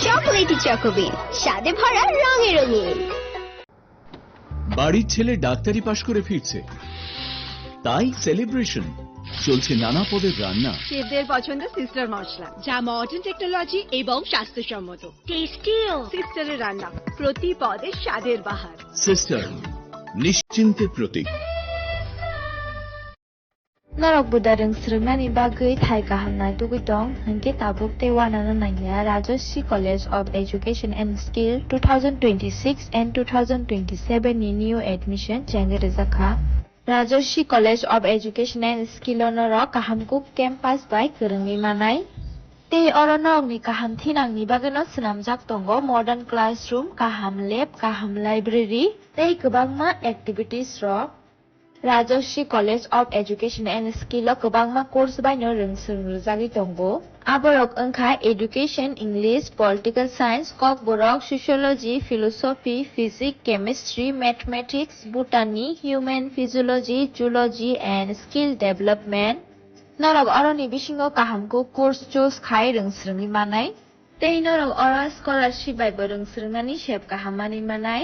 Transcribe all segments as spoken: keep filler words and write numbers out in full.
চকোলেটি চকোবিন, স্বাদে ভরা, রঙে রঙিন। বাড়ির ছেলে ডাক্তারি পাশ করে ফিরছে, তাই সেলিব্রেশন। চলছে নানা পদের রান্না। শেফদের পছন্দ সিস্টার মশলা, যা মডার্ন টেকনোলজি এবং স্বাস্থ্যসম্মত। টেস্টিও। সিস্টারের রান্না, প্রতি পদে স্বাদের বাহার। সিস্টার, নিশ্চিন্তের প্রতীক। Norok buda rwng swrwngnani bagwi thai kaham naitugwi tong, hinkhe tabuk tei uanano nangya. Rajashree College of Education and Skill two thousand twenty-six and two thousand twenty-seven ni new admission chengwi rwjak kha. Rajashree College of Education and Skill o norok kaham kuk campus bai kwrwngwi manai. Tei oro norokni kaham thinangni bagwino swnamjak tongo modern classroom, kaham lab, kaham library tei kwbangma activities rok. Rajashree College of Education and Skill o kwbangma course baino rwng swrwng rwjagwi tongo. Aborok wngkha Education, English, Political Science, Kokborok, Sociology, Philosophy, Physics, Chemistry, Mathematics, Botany, Human Physiology, Zoology and Skill Development. Norok oroni bisingo kaham kuk course choose khai rwng swrwngwi manai. Tei norok oro scholarship bai bo rwng swrwngnani sep kaham manwi manai.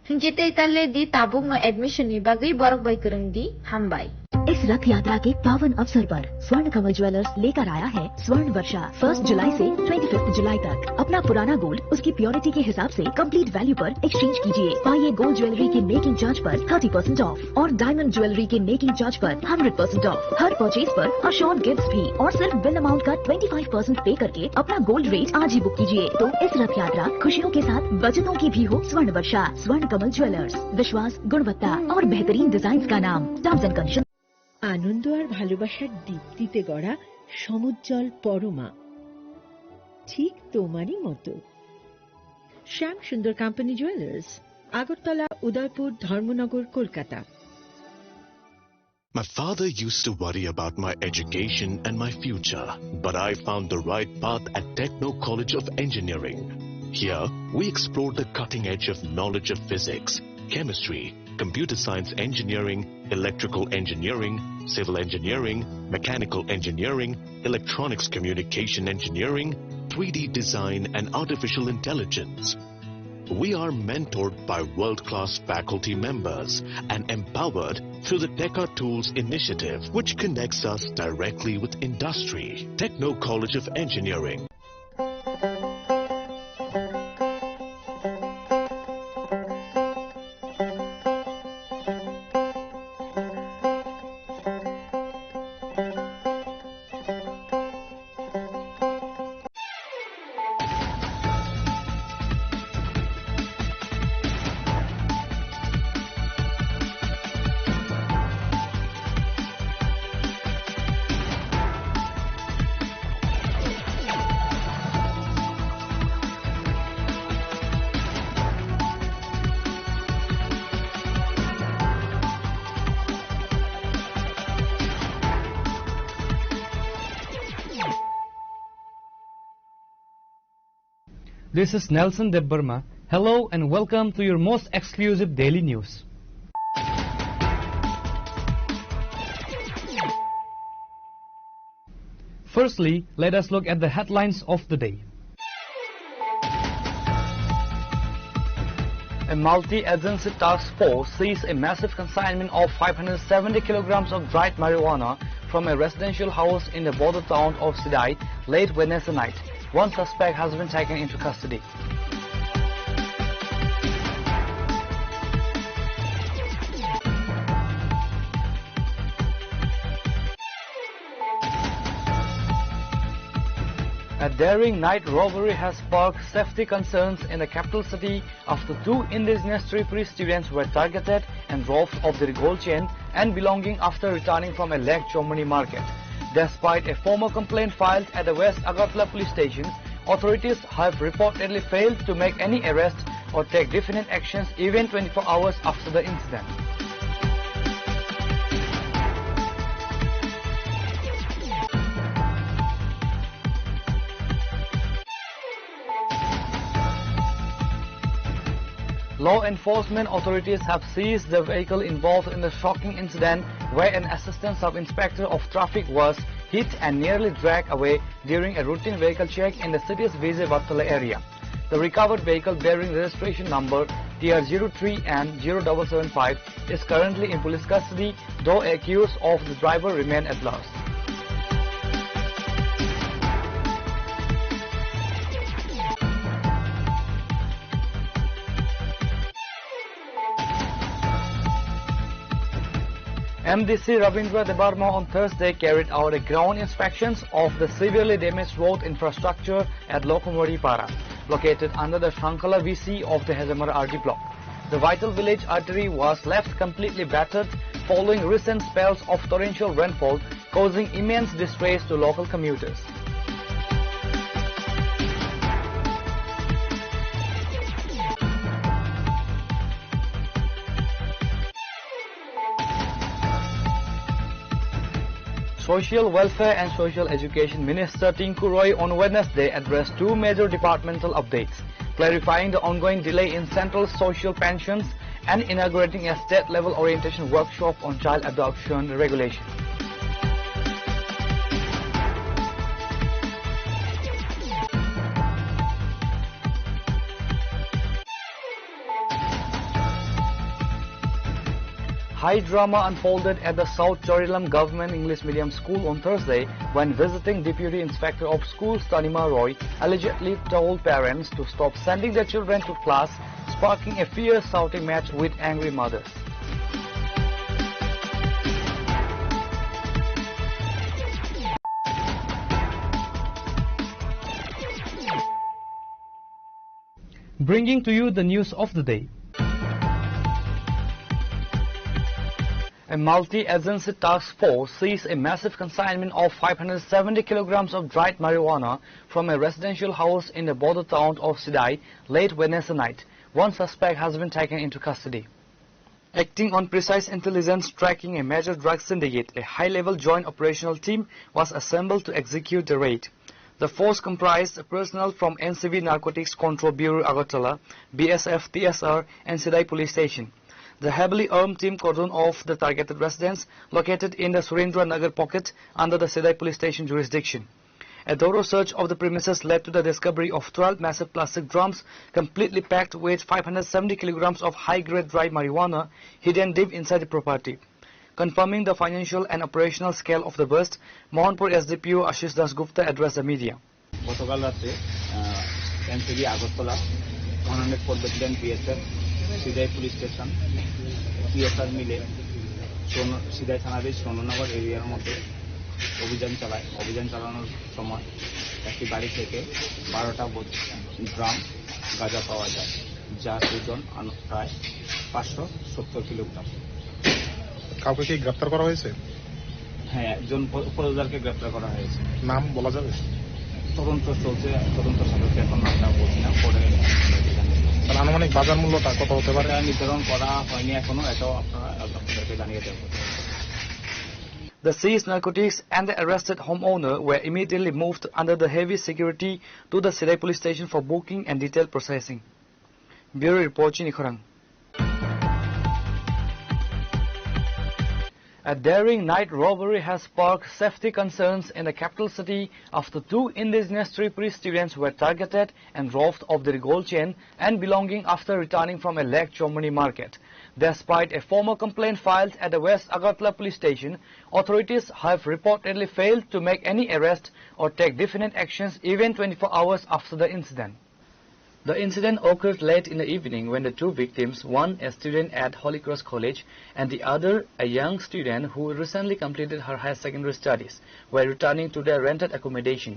Hinkhe tei ta le di, tabukno admission ni bagwi borok bai kwrwng di. Hambai. इस रथ यात्रा के पावन अवसर पर स्वर्ण कमल ज्वेलर्स लेकर आया है स्वर्ण वर्षा। फर्स्ट जुलाई से ट्वेंटी फिफ्थ जुलाई तक अपना पुराना गोल्ड उसकी प्योरिटी के हिसाब से कंप्लीट वैल्यू पर एक्सचेंज कीजिए। पाइए गोल्ड ज्वेलरी के मेकिंग चार्ज पर थर्टी परसेंट ऑफ और डायमंड ज्वेलरी के मेकिंग चार्ज पर हंड्रेड परसेंट ऑफ। हर परचेज पर अश्योर्ड गिफ्ट्स भी और सिर्फ बिल अमाउंट का ट्वेंटी फ़ाइव परसेंट पे करके अपना गोल्ड रेट आज ही बुक कीजिए। तो इस रथ यात्रा खुशियों के साथ बचतों की भी हो स्वर्ण वर्षा। स्वर्ण कमल ज्वेलर्स, विश्वास, गुणवत्ता और बेहतरीन डिजाइन का नाम। Terms and condition. আনন্দ আর ভালোবাসার দীপ্তিতে গড়া সমুজ্জ্বল পরমা, ঠিক তোমারই মতো। শ্যাম সুন্দর কোম্পানি জুয়েলার্স, আগরতলা, উদয়পুর, ধর্মনগর, Kolkata. My father used to worry about my education and my future, but I found the right path at Techno College of Engineering. Here, we explore the cutting edge of knowledge of physics, chemistry, computer science engineering, electrical engineering, civil engineering, mechanical engineering, electronics communication engineering, three D design, and artificial intelligence. We are mentored by world-class faculty members and empowered through the Teka Tools initiative, which connects us directly with industry. Techno College of Engineering. This is Nelson Debbarma. Hello and welcome to your most exclusive daily news. Firstly, let us look at the headlines of the day. A multi-agency task force seized a massive consignment of five hundred seventy kilograms of dried marijuana from a residential house in the border town of Sidai late Wednesday night. One suspect has been taken into custody. A daring night robbery has sparked safety concerns in the capital city after two indigenous Tripuri students were targeted and robbed of their gold chain and belonging after returning from a Lake Chomoni market. Despite a formal complaint filed at the West Agartala police station, authorities have reportedly failed to make any arrest or take definite actions even twenty-four hours after the incident. Law enforcement authorities have seized the vehicle involved in the shocking incident where an assistant sub-inspector of traffic was hit and nearly dragged away during a routine vehicle check in the city's Vijay Vattala area. The recovered vehicle, bearing registration number T R zero three N zero double seven five, is currently in police custody, though accused of the driver remain at large. M D C Ravindra Debbarma on Thursday carried out a ground inspections of the severely damaged road infrastructure at Lokhomori Para, located under the Shankala V C of the Hejamara R D block. The vital village artery was left completely battered following recent spells of torrential rainfall, causing immense distress to local commuters. Social Welfare and Social Education Minister Tinku Roy on Wednesday addressed two major departmental updates, clarifying the ongoing delay in central social pensions and inaugurating a state-level orientation workshop on child abduction regulation. High drama unfolded at the South Charilam Government English Medium School on Thursday when visiting Deputy Inspector of Schools Tanima Roy allegedly told parents to stop sending their children to class, sparking a fierce shouting match with angry mothers. Bringing to you the news of the day. A multi-agency task force seized a massive consignment of five hundred seventy kilograms of dried marijuana from a residential house in the border town of Sidai late Wednesday night. One suspect has been taken into custody. Acting on precise intelligence tracking, a major drug syndicate, a high-level joint operational team was assembled to execute the raid. The force comprised personnel from N C B Narcotics Control Bureau Agartala, B S F, T S R, and Sidai Police Station. The heavily armed team cordoned off the targeted residence located in the Surendra Nagar pocket under the Sidai Police Station jurisdiction. A thorough search of the premises led to the discovery of twelve massive plastic drums completely packed with five hundred seventy kilograms of high-grade dry marijuana hidden deep inside the property. Confirming the financial and operational scale of the bust, Mohanpur S D P O Ashish Das Gupta addressed the media. গতকাল রাতে, আহ, NCB Agartala, one hundred four battalion BSF, Sidhai police station, TSR মিলে চৌন-, সিদাই থানাধীন চৌননগর এরিয়ার মধ্যে অভিযান চালায়। অভিযান চালানোর সময় একটি বাড়ি থেকে বারোটা বোত-, গ্রাম গাঁজা পাওয়া যায়, যার ওজন আন-, প্রায় পাঁচশো সত্তর কিলোগ্রাম। কাউকে কি গ্রেপ্তার করা হয়েছে? হ্যাঁ, একজন প-, পদকদারকে গ্রেপ্তার করা হয়েছে। নাম বলা যাবে? তদন্ত চলছে, তদন্ত সাপেক্ষে এখন নামটা বলছি না, পরে। তাহলে আনুমানিক বাজার মূল্যটা কত হতে পারে? এটা নির্ধারণ করা হয়নি এখনো, এটাও আপনারা, আপনাদেরকে জানিয়ে দেবো। The seized narcotics and the arrested homeowner were immediately moved under the heavy security to the Sidai police station for booking and detailed processing. Bureau report, Chini Khorang. A daring night robbery has sparked safety concerns in the capital city after two indigenous Tripuri students were targeted and robbed of their gold chain and belonging after returning from a Lake Chomoni market. Despite a formal complaint filed at the West Agartala police station, authorities have reportedly failed to make any arrest or take definite actions even twenty-four hours after the incident. The incident occurred late in the evening when the two victims, one a student at Holy Cross College and the other a young student who recently completed her higher secondary studies, were returning to their rented accommodation.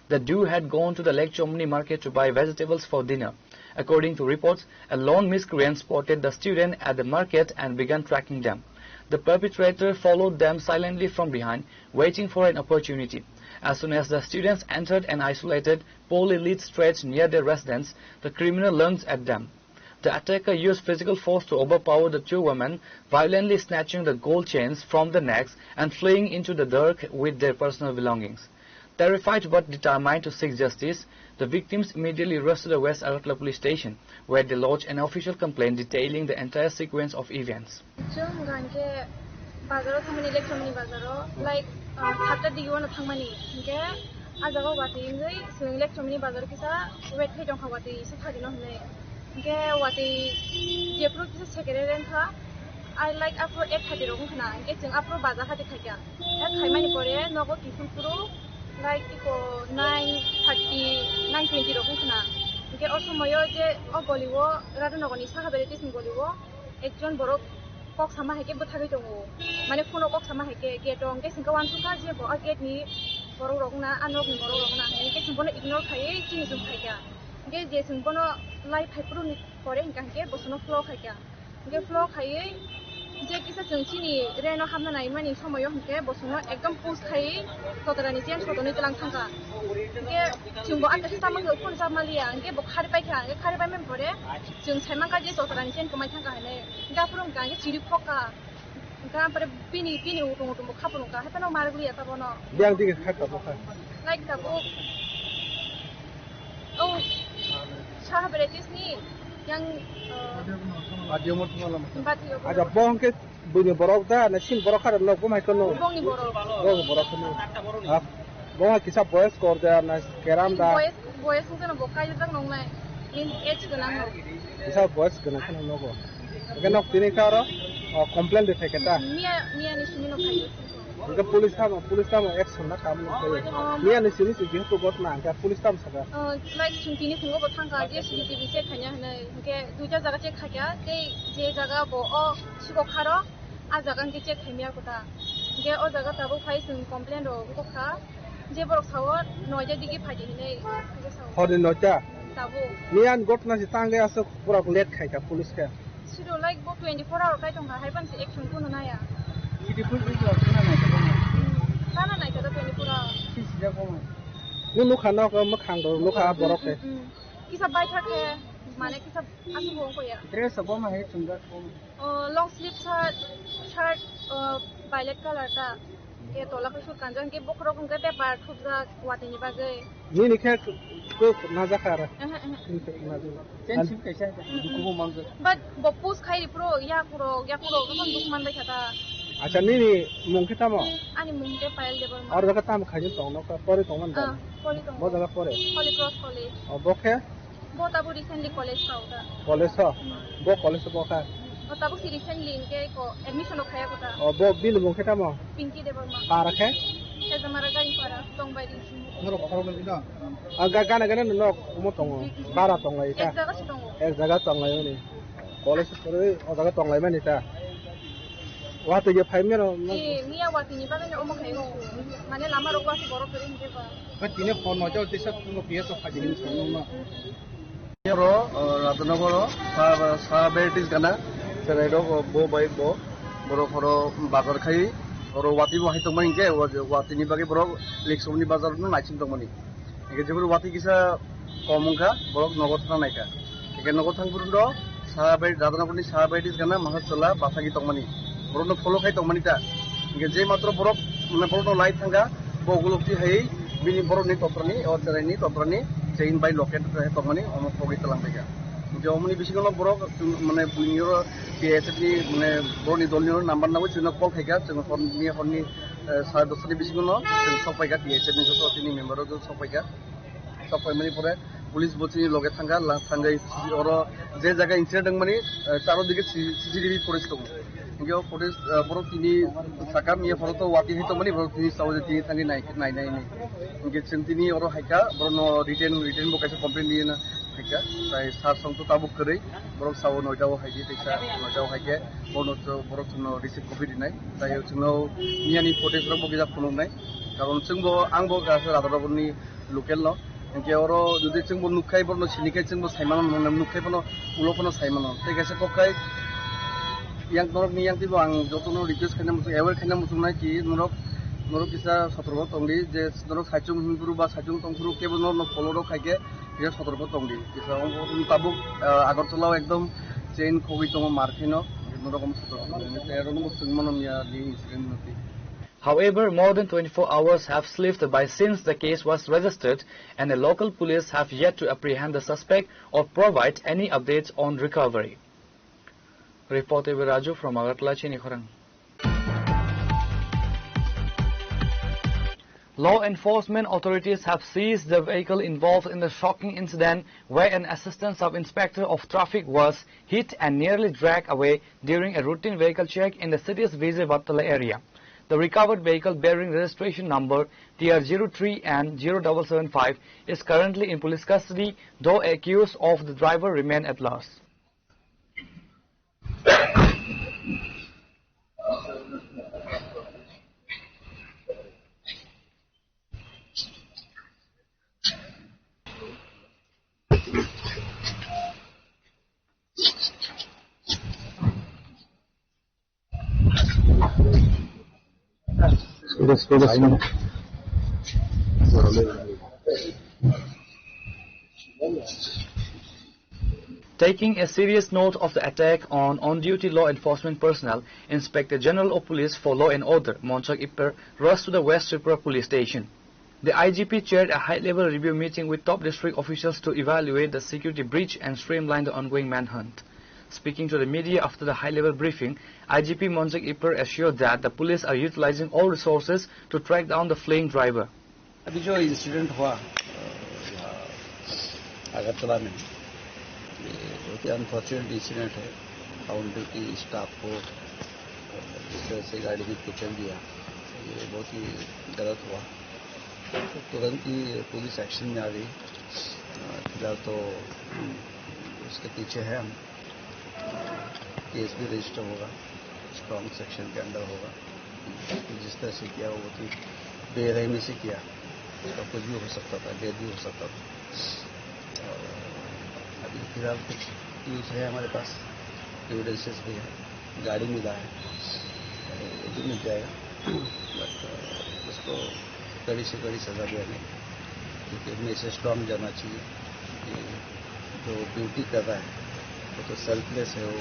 The duo had gone to the Lake Chomoni market to buy vegetables for dinner. According to reports, a lone miscreant spotted the student at the market and began tracking them. The perpetrator followed them silently from behind, waiting for an opportunity. As soon as the students entered an isolated poorly lit stretch near their residence, the criminal lunged at them. The attacker used physical force to overpower the two women, violently snatching the gold chains from their necks and fleeing into the dark with their personal belongings. Terrified but determined to seek justice, the victims immediately rushed to the West Agartala police station, where they lodged an official complaint detailing the entire sequence of events. Chwng hwnkha hinkhe bazaro thangmani, Lekchomani bazaro, like, uh, satta digi wano thangmani. Hinkhe ah jaga watwi wngwi chwng Lekchomani bazaro kisa wait khai tongkha, watwi se phagino hinwi. Hinkhe watwi jephuru kisa sekere rengkha, ah, like, aphuru eight thirty rok wngkha na, hinkhe chwng aphuru bazar hati khaikha. Hek khaimani pore nogo kiphilphuru, like, iko nine thirty, nine twenty rok wngkha na. Hinkhe o somoyo je o golio, Radhanagorni Saha Varieties ni golio, ekjon borok kok sama hai khe bwthagwi tongo. Mane phone o kok sama hai khe gate o, hinkhe chwngkhe uansukha je bo a gate ni borok rok na, a nok ni borok rok na, hinkhe chwng bono ignore khaiwi chini chwng phaikha. Hinkhe je chwng bono lai phaiphuru ni pore hinkha hinkhe bo chwngno flow khaikha. Hinkhe flow khaiwi je kisa chwng chini reno hapna naimani somoyo hinkhe bo chwngno ekdom push khaiwi totorani chain sotoni twlang thangkha. Hinkhe chwngbo ah kaisa chamani phone chap maliya, hinkhe bo khari paikha, hinkhe khari paimani pore chwng saimankha je totorani chain kwmai thangkha hinwi. Hinkhe aphuru hinkha hinkhe chiri phokha. Hinkhe aphuru bini, bini utung utung bo khapulungkha, haiphano marwk liya ta bono. Biyang dige kha tabukha. Like tabuk. Oh, Saha Varieties ni yang, uh, Bati omor tuma lama. Bati omor. Aja, bo hwnkhe buini borok da, na sin borok khara nok bo mai kono? Bongni borok. Bongni borok kono. Ah, bo hai kisa boyes kor da, na keram da? Boyes, boyes wngkhe no bo kaijak nongnai. Min age gwnang no. Kisa boyes gwnang kheno nogo. Hwnkhe nok tini khe aro, oh, complain de phaikhe ta? Miya, miya ni simi no phaiyo. Hwnkhe police tamo, police tamo action na kam nung khe. Miya ni simi se jehetu ghotna hwnkhe police tamo saka. Uh, like, chwng tini phungo bo thangkha, je C C T V check khaina hinwi. Hwnkhe duita jaga check khaikha, tei je jaga bo o sikok kharo, a jaga hwnkhe check khaimya kota. Hwnkhe o jaga tabuk phai chwng complain rok wngkha. Je borok sao noita digi phaidi hinwi, hwnkhe sao. Horni noita? Tabuk. Miyan ghotna se tangwi aswk borok late khaikha police khe. Siro, like, bo twenty-four hour kai tongkha, hai phano se action kuno naya. Twenty-four hour kana naikha tongma. Hmm, kana naikha da twenty-four hour. Si sijak tongma. Nung nukha nok mwkhang rok nukha borok khe. Hmm, hmm, hmm. Kisa baithak khe, mane kisa aswk bo wngkha ya. Dress bo ma hai chungjak tongma. Oh, long sleeve shirt, shirt, oh, violet color ta. Ke tola khe sut kanjak, ke bokhorok hwnkhe paper thupjak watwi ni bagwi. Nini khe kok najak kha aro. Ehe, ehe. Nini khe najak. Chen sip kaisa dukubo manjak. But bo push khai phuru yakurok, yakurok jokhon duk man bai kha ta. Acha, nini mung khe tamo? Ani mung khe Payal Debbarma. Aro jaga tamo khaijak tong no, pore tong man da? Ah, pore tong. Bo jaga pore? Holy Cross College. O, bo khe? Bo tabuk recently college kha o ta. College o? Hmm. Bo college o bo kha? Bo tabuk si recently hinkhe ko admission o khaya ko ta. O, bo bini mung khe tamo? Pinky Debbarma. Para khe? Tejamara Garingpara, Tongbai Ri. Norok khorok ni no? A, ga-, gana gana no nok omo tongo. Hmm, hmm. Bara tonglai ta? Ek jaga se tongo. Ek jaga tonglai mani. College o pore o jaga tonglai mani ta? Watwi khe phai mero no? Eh, miya watwi ni bagwi no omo khai o. Mane lama rok watwi borok kwrwi hinkhe ba. Ba tini hor noita o tisa phungo P S o phai tini song no. Oro, o, Radhanagar o, sa, sa varieties gana, cherai rok, o, bo bai bo, borok oro bazar khai, oro watwi bo hai tongma hinkhe, o, watwi ni bagwi borok Lekchomani bazar no naising tongmani. Hinkhe jeboni watwi kisa kom wngkha, borok nogo thang naikha. Hinkhe nogo thang phuru no, Saha bai, Radhanagarni Saha Varieties gana Mahasala bachagwi tongmani. Borokno follow khai tongmani ta. Hinkhe je matro borok, mane borokno lai thangkha, bo ukulukti hai bini borokni totrani, o cheraini totrani, chain bai locket hai tongmani, omo pogwi twlang baikha. Hinkhe omoni bisingo borok, mane buini oro T S F ni, mane borokni dolni oro number nangwi chwngno call khaikha, chwng horni, horni, eh, sare dosta ni bisingo no chwng sok paikha T S F ni joto tini member rok joto sok paikha. Sok paimani pore police bo chini loge thangkha, la-, thangwi oro je jaga incident wngmani, eh, charo dige C-, C C T V footage tongo. Hinkhe o footage, eh, borok tini saka miya phoro to watwi hai tongmani, borok tini sao je tini thangwi nai, nai, nai, nai. Hinkhe chwng tini oro haikha, borokno written, written bo kaisa complaint rina haikha. Tai sir song to tabuk kwrwi, borok sao noita o haidi, tei sa noita o haikhe, bono to borok chwngno receive copy rinai. Tai chwngno miyani footage rok bo kisa phunuknai. Karon chwngbo, angbo kaisa Radhanagorni local no. Hinkhe oro jodi chwngbo nukkhai, borokno sinikhai, chwngbo saimano, nukkhai phano, ulo phano saimano. Tei kaisa kokkhai yang norokni yang twibo ang jotono request khaina muchung, aware khaina muchungnai ki norok, norok kisa sotorko tongdi je norok saichung hinphuru ba saichung tongphuru kebo norokno follow rok khaikhe kisa sotorko tongdi. Kisa tabuk, ah, Agartala o ekdom chain khogwi tongo mar kheno, norok sotorko tongdi. Tei aro nokbo chwngmano miya ni incident no twi. However, more than twenty-four hours have slipped by since the case was registered, and the local police have yet to apprehend the suspect or provide any updates on recovery. Reported by Raju from Agartala, Chini Khorang. Law enforcement authorities have seized the vehicle involved in the shocking incident where an assistant sub-inspector of traffic was hit and nearly dragged away during a routine vehicle check in the city's Vijay Vattala area. The recovered vehicle, bearing registration number T R zero three N zero double seven five, is currently in police custody, though accused of the driver remain at large. Taking a serious note of the attack on on-duty law enforcement personnel, Inspector General of Police for Law and Order, Monchak Ipper, rushed to the West Tripura Police Station. The I G P chaired a high-level review meeting with top district officials to evaluate the security breach and streamline the ongoing manhunt. Speaking to the media after the high-level briefing, I G P Monchak Ipper assured that the police are utilizing all resources to track down the fleeing driver. अभी जो इंसिडेंट हुआ, अ, यहाँ अगरतला में, ये बहुत ही unfortunate incident है। On duty staff को, अ, इस तरह से गाड़ी में कुचल दिया, ये बहुत ही गलत हुआ। तो तुरंत ही पुलिस एक्शन में आ गई। अ, फिलहाल तो, हम्म, उसके पीछे है हम। केस भी रजिस्टर होगा, स्ट्रॉन्ग सेक्शन के अंडर होगा। जिस तरह से किया, वो बहुत ही बेरहमी से किया, तो कुछ भी हो सकता था, डेथ भी हो सकता था। और अभी फिलहाल कुछ क्लूज है हमारे पास, एविडेंसेस भी है, गाड़ी मिला है, तो वो भी मिल जाएगा। बट, अ, उसको कड़ी से कड़ी सजा दिया जाए, क्योंकि मैं इसे स्ट्रॉन्ग जाना चाहिए कि जो ड्यूटी कर रहा है, वो तो सेल्फलेस है, वो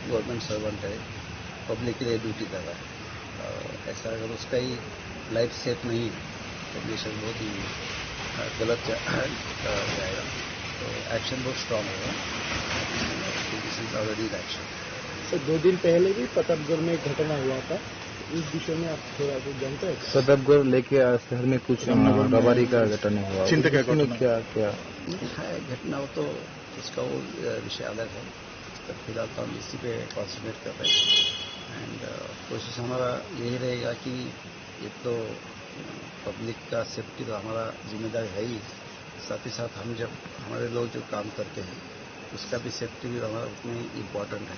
गवर्नमेंट सर्वेंट है, पब्लिक के लिए ड्यूटी कर रहा है। और ऐसा अगर उसका ही लाइफ सेफ नहीं है, तो ये सब बहुत ही, अ, गलत जा-, अ, जाएगा। तो एक्शन बहुत स्ट्रॉन्ग होगा। This is already in action। Sir, दो दिन पहले भी प्रतापगढ़ में एक घटना हुआ था, इस विषय में आप थोड़ा कुछ जानते हैं क्या? प्रतापगढ़ लेके, आ, शहर में कुछ, आ, रामनगर में रबारी का घटना हुआ, चिंता का उसमें घटना। क्या, क्या? नहीं, है घटना, वो तो उसका वो, अ, विषय अलग है। तो फिलहाल तो हम इसी पे कॉन्सेंट्रेट कर रहे हैं। एंड, अ, कोशिश हमारा यही रहेगा कि एक तो, अ, पब्लिक का सेफ्टी तो हमारा जिम्मेदारी है ही, साथ ही साथ हम जब, हमारे लोग जो काम करते हैं, उसका भी सेफ्टी भी हमारा उतना ही इम्पोर्टेंट है,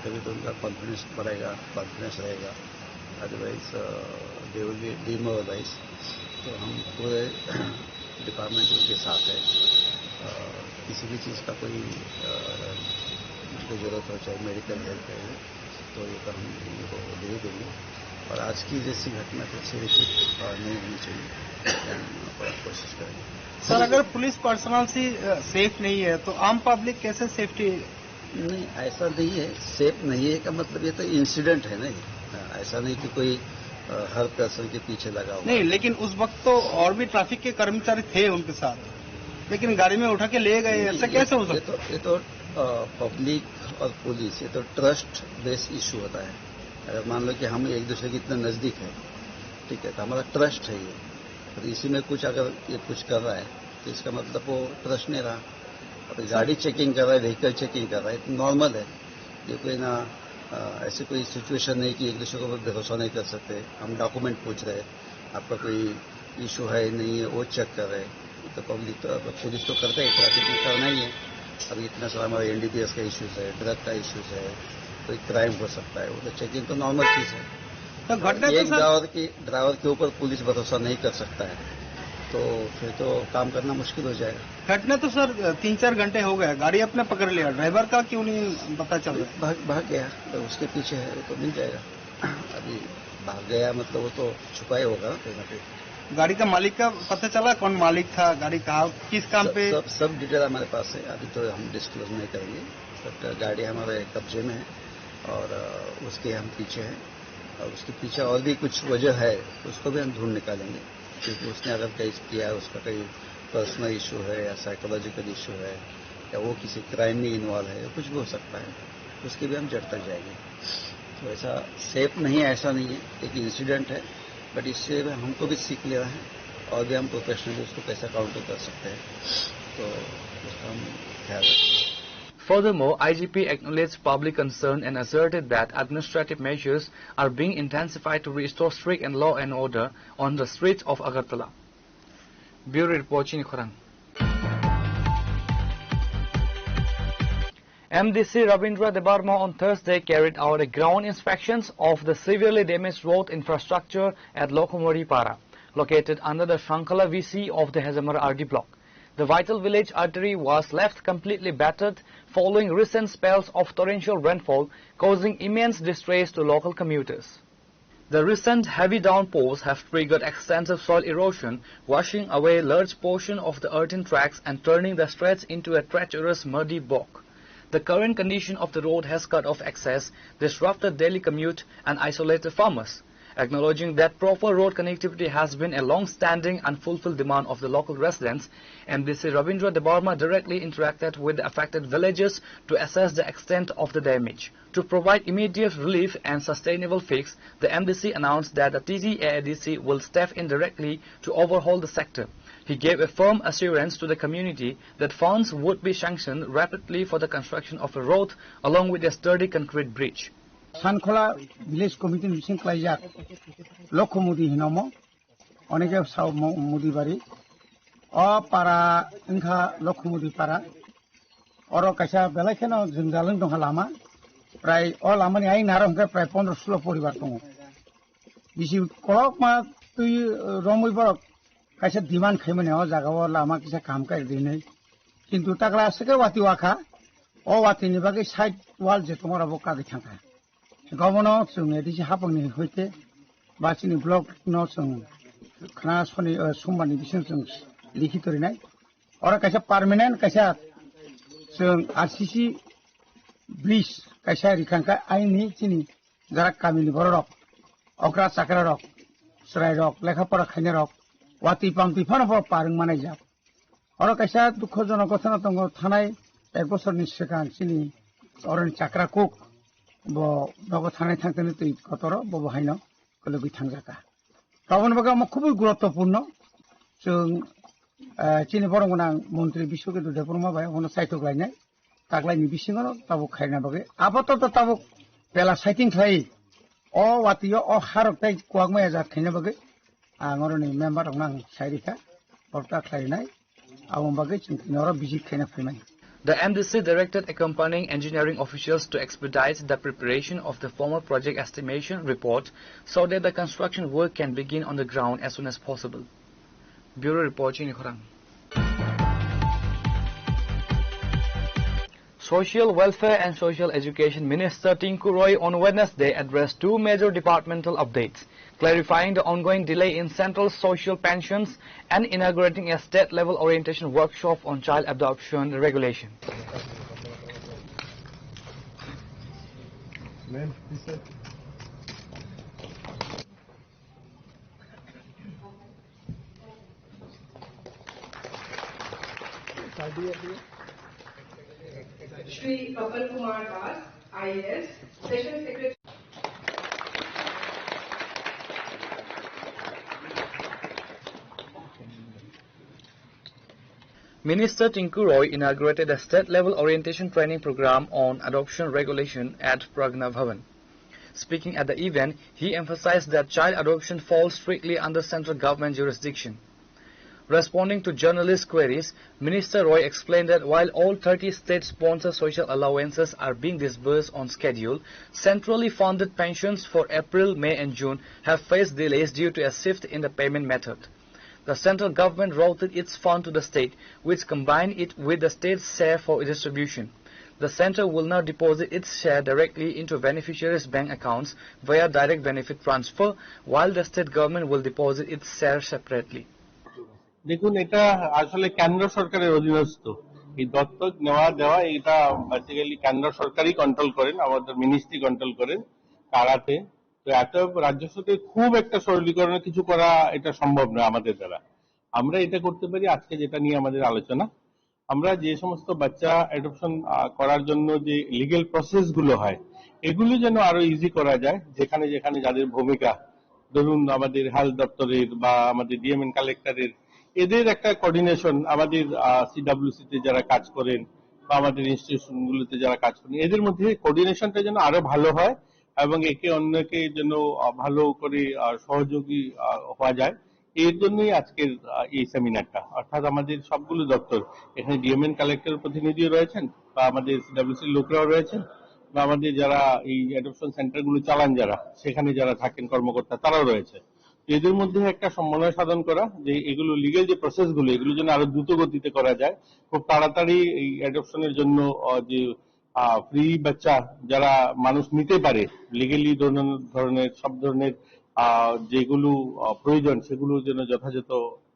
तभी तो उनका कॉन्फिडेंस बढ़ेगा, कॉन्फिडेंस रहेगा, अदरवाइज, अ, they will be demoralize। तो हम पूरे डिपार्टमेंट उनके साथ है, अ, किसी भी चीज़ का कोई, अ, उनको ज़रूरत हो, चाहे मेडिकल हेल्प है, तो ये तो हम उनको दे ही देंगे। और आज की जैसी घटना फिर से रिपीट, अ, नहीं होनी चाहिए, हम बड़ा कोशिश करेंगे। सर, अगर पुलिस पर्सनल से, अ, सेफ नहीं है, तो आम पब्लिक कैसे सेफ्टी? नहीं, ऐसा नहीं है, सेफ नहीं है का मतलब ये तो इंसिडेंट है ना ये। हाँ, ऐसा नहीं कि कोई, अ, हर पर्सन के पीछे लगा हुआ नहीं, है। लेकिन उस वक्त तो और भी ट्रैफिक के कर्मचारी थे उनके साथ, लेकिन गाड़ी में उठा के ले गए, नहीं, ऐसा ये, कैसे हो ये सकता है? तो, ये तो, अ, पब्लिक और पुलिस, ये तो ट्रस्ट बेस्ड इशू होता है। अगर मान लो कि हम एक दूसरे के इतना नज़दीक हैं, ठीक है, तो हमारा ट्रस्ट है ये, और इसी में कुछ अगर ये कुछ कर रहा है, तो इसका मतलब वो ट्रस्ट नहीं रहा। अब गाड़ी चेकिंग कर रहा है, व्हीकल चेकिंग कर रहा है, तो नॉर्मल है। ये कोई ना, अ, ऐसी कोई सिचुएशन नहीं कि एक दूसरे के ऊपर भरोसा नहीं कर सकते। हम डॉक्यूमेंट पूछ रहे हैं, आपका कोई इशू है, नहीं है, वो चेक कर रहे हैं। तो पब्लिक तो, पुलिस तो करता है, ट्रैफिक में करना ही है। अभी इतना सारा हमारा एनडीपीएस का इशूज़ है, ड्रग का इशूज़ है, कोई क्राइम हो सकता है, वो तो चेकिंग तो नॉर्मल चीज़ है। तो घटना तो एक सर ड्राइवर की, ड्राइवर के ऊपर पुलिस भरोसा नहीं कर सकता है, तो फिर तो काम करना मुश्किल हो जाएगा। घटना तो सर तीन चार घंटे हो गया, गाड़ी आपने पकड़ लिया, ड्राइवर का क्यों नहीं पता चल रहा? भाग, भाग गया, तो उसके पीछे है, वो तो मिल जाएगा। अभी भाग गया मतलब वो तो छुपा ही होगा ना कहीं ना कहीं। गाड़ी का मालिक का पता चला, कौन मालिक था गाड़ी का, किस काम सब, पे? सब, सब डिटेल हमारे पास है, अभी तो हम डिस्क्लोज नहीं करेंगे, बट गाड़ी हमारे कब्जे में है और, अ, उसके हम पीछे हैं। और उसके पीछे और भी कुछ वजह है, उसको भी हम ढूंढ निकालेंगे, क्योंकि उसने अगर केस किया है, उसका कोई पर्सनल इशू है या साइकोलॉजिकल इशू है या वो किसी क्राइम में इन्वॉल्व है, कुछ भी हो सकता है, उसकी भी हम जड़ तक जाएंगे। तो ऐसा सेफ नहीं है, ऐसा नहीं है, एक इंसिडेंट है, बट इससे हमको भी सीख लेना है और भी हम प्रोफेशनली उसको कैसे काउंटर कर सकते हैं, तो उसका हम ख्याल रखेंगे। Furthermore, I G P acknowledged public concern and asserted that administrative measures are being intensified to restore strict and law and order on the streets of Agartala. Bureau Report, Chini Khorang. M D C Rabindra Debbarma on Thursday carried out a ground inspections of the severely damaged road infrastructure at Lokhomuri Para, located under the Shankhala V C of the Hejamar R D block. The vital village artery was left completely battered following recent spells of torrential rainfall, causing immense distress to local commuters. The recent heavy downpours have triggered extensive soil erosion, washing away large portion of the earthen tracks and turning the stretch into a treacherous muddy bog. The current condition of the road has cut off access, disrupted daily commute, and isolated farmers. Acknowledging that proper road connectivity has been a long-standing, unfulfilled demand of the local residents, M D C Rabindra Debbarma directly interacted with the affected villagers to assess the extent of the damage. To provide immediate relief and sustainable fix, the M D C announced that the T T A A D C will step in directly to overhaul the sector. He gave a firm assurance to the community that funds would be sanctioned rapidly for the construction of a road along with a sturdy concrete bridge. Sankhola Village Committee ni bising klaijak Lokho Mudi hinomo, oneke sao mo-, Mudi bari. O para wngkha Lokho Mudi para. Oro kaisa belai kheno jwngjal wng tongkha lama. Prai o lamani aying naro hwnkhe prai pondro sulo poribar tongo. Bisi kolokma twi, eh, romwi borok kaisa demand khaimani o jaga o lama kisa kaham khe rinwi. Kintu takla aswk khe wati wakha, o watini bagwi side wall je tongo oro bo kagwi thangkha. Gobono chwng A D C hapangni hoite ba chini block no chwng khna soni, eh, sombarni bising chwng likhi torinai. Oro kaisa permanent kaisa chwng R C C bridge kaisa rikha kha aini chini jarak kamini bororok, okra chakrarok, chwrairok, lekha pora khainarok, watwi pamtwi phano bo par wng manaijak. Oro kaisa dukhojonok ghotona tongo, thanai ek bosorni swkang chini oroni chakra kuk bo nogo thanai thangtani twi kotoro bo bo haino kwlwgwi thangjaka. Aboni bagwi omo khubui guruttopurno. Chwng, eh, chini borok gwnang montri Biswaketu Debbarma bai omono saitok lainai, taklaini bisingo tabuk khaina bagwi. Apatot tabuk bela saiting khlai, o watio o harok tei kuwak maya jat khaina bagwi ang oroni member rokno ang sai rikha, borok ta khlainai. Aboni bagwi chwng tini oro visit khaina phaimani. The M D C directed accompanying engineering officials to expedite the preparation of the formal project estimation report so that the construction work can begin on the ground as soon as possible. Bureau Report, Chini Khorang. Social Welfare and Social Education Minister Tinku Roy on Wednesday addressed two major departmental updates, clarifying the ongoing delay in central social pensions and inaugurating a state-level orientation workshop on child adoption regulation. Shri Kapil Kumar Das, I A S, Session Secretary. Minister Tinku Roy inaugurated a state-level orientation training program on adoption regulation at Pragna Bhavan. Speaking at the event, he emphasized that child adoption falls strictly under central government jurisdiction. Responding to journalists' queries, Minister Roy explained that while all thirty state-sponsored social allowances are being disbursed on schedule, centrally funded pensions for April, May and June have faced delays due to a shift in the payment method. The central government routed its fund to the state, which combined it with the state's share for distribution. The center will now deposit its share directly into beneficiaries' bank accounts via direct benefit transfer, while the state government will deposit its share separately. দেখুন, এটা আসলে কেন্দ্র সরকারের অধীনস্থ। এই দত্তক নেওয়া দেওয়া, এটা বেসিক্যালি কেন্দ্র সরকারই কন্ট্রোল করেন, আমাদের মিনিস্ট্রি কন্ট্রোল করেন। তারাতে তো এত রাজ্য সরকার খুব একটা সরলীকরণে কিছু করা এটা সম্ভব নয় আমাদের দ্বারা। আমরা এটা করতে পারি, আজকে যেটা নিয়ে আমাদের আলোচনা, আমরা যে সমস্ত বাচ্চা অ্যাডপশন করার জন্য যে লিগ্যাল প্রসেস গুলো হয়, এগুলো যেন আরো ইজি করা যায়। যেখানে যেখানে যাদের ভূমিকা, ধরুন আমাদের হেলথ দপ্তরের বা আমাদের ডিএমএন কালেক্টরের, এদের একটা কোঅর্ডিনেশন, আমাদের সিডাব্লিউসি তে যারা কাজ করেন বা আমাদের ইনস্টিটিউশন গুলোতে যারা কাজ করেন, এদের মধ্যে কোঅর্ডিনেশনটা যেন আরো ভালো হয় এবং একে অন্যকে যেন আহ, ভালো করে আহ, সহযোগী আহ, হওয়া যায়। এর জন্যই আজকের আহ, এই সেমিনারটা। অর্থাৎ আমাদের সবগুলো দপ্তর, এখানে ডিএমএন কালেক্টর প্রতিনিধিও রয়েছেন বা আমাদের সিডাব্লিউসি লোকরাও রয়েছেন বা আমাদের যারা এই অ্যাডপশন সেন্টার গুলো চালান, যারা সেখানে যারা থাকেন কর্মকর্তা, তারাও রয়েছে। তো এদের মধ্যে একটা সমন্বয় সাধন করা, যে এগুলো লিগ্যাল যে প্রসেস গুলো, এগুলো যেন আরো দ্রুত গতিতে করা যায়, খুব তাড়াতাড়ি এই অ্যাডপশনের জন্য আহ, যে ফ্রি বাচ্চা যারা মানুষ নিতে পারে, লিগ্যালি ধরনের ধরনের সব ধরনের আহ, যেগুলো আহ, প্রয়োজন, সেগুলো যেন যথাযথ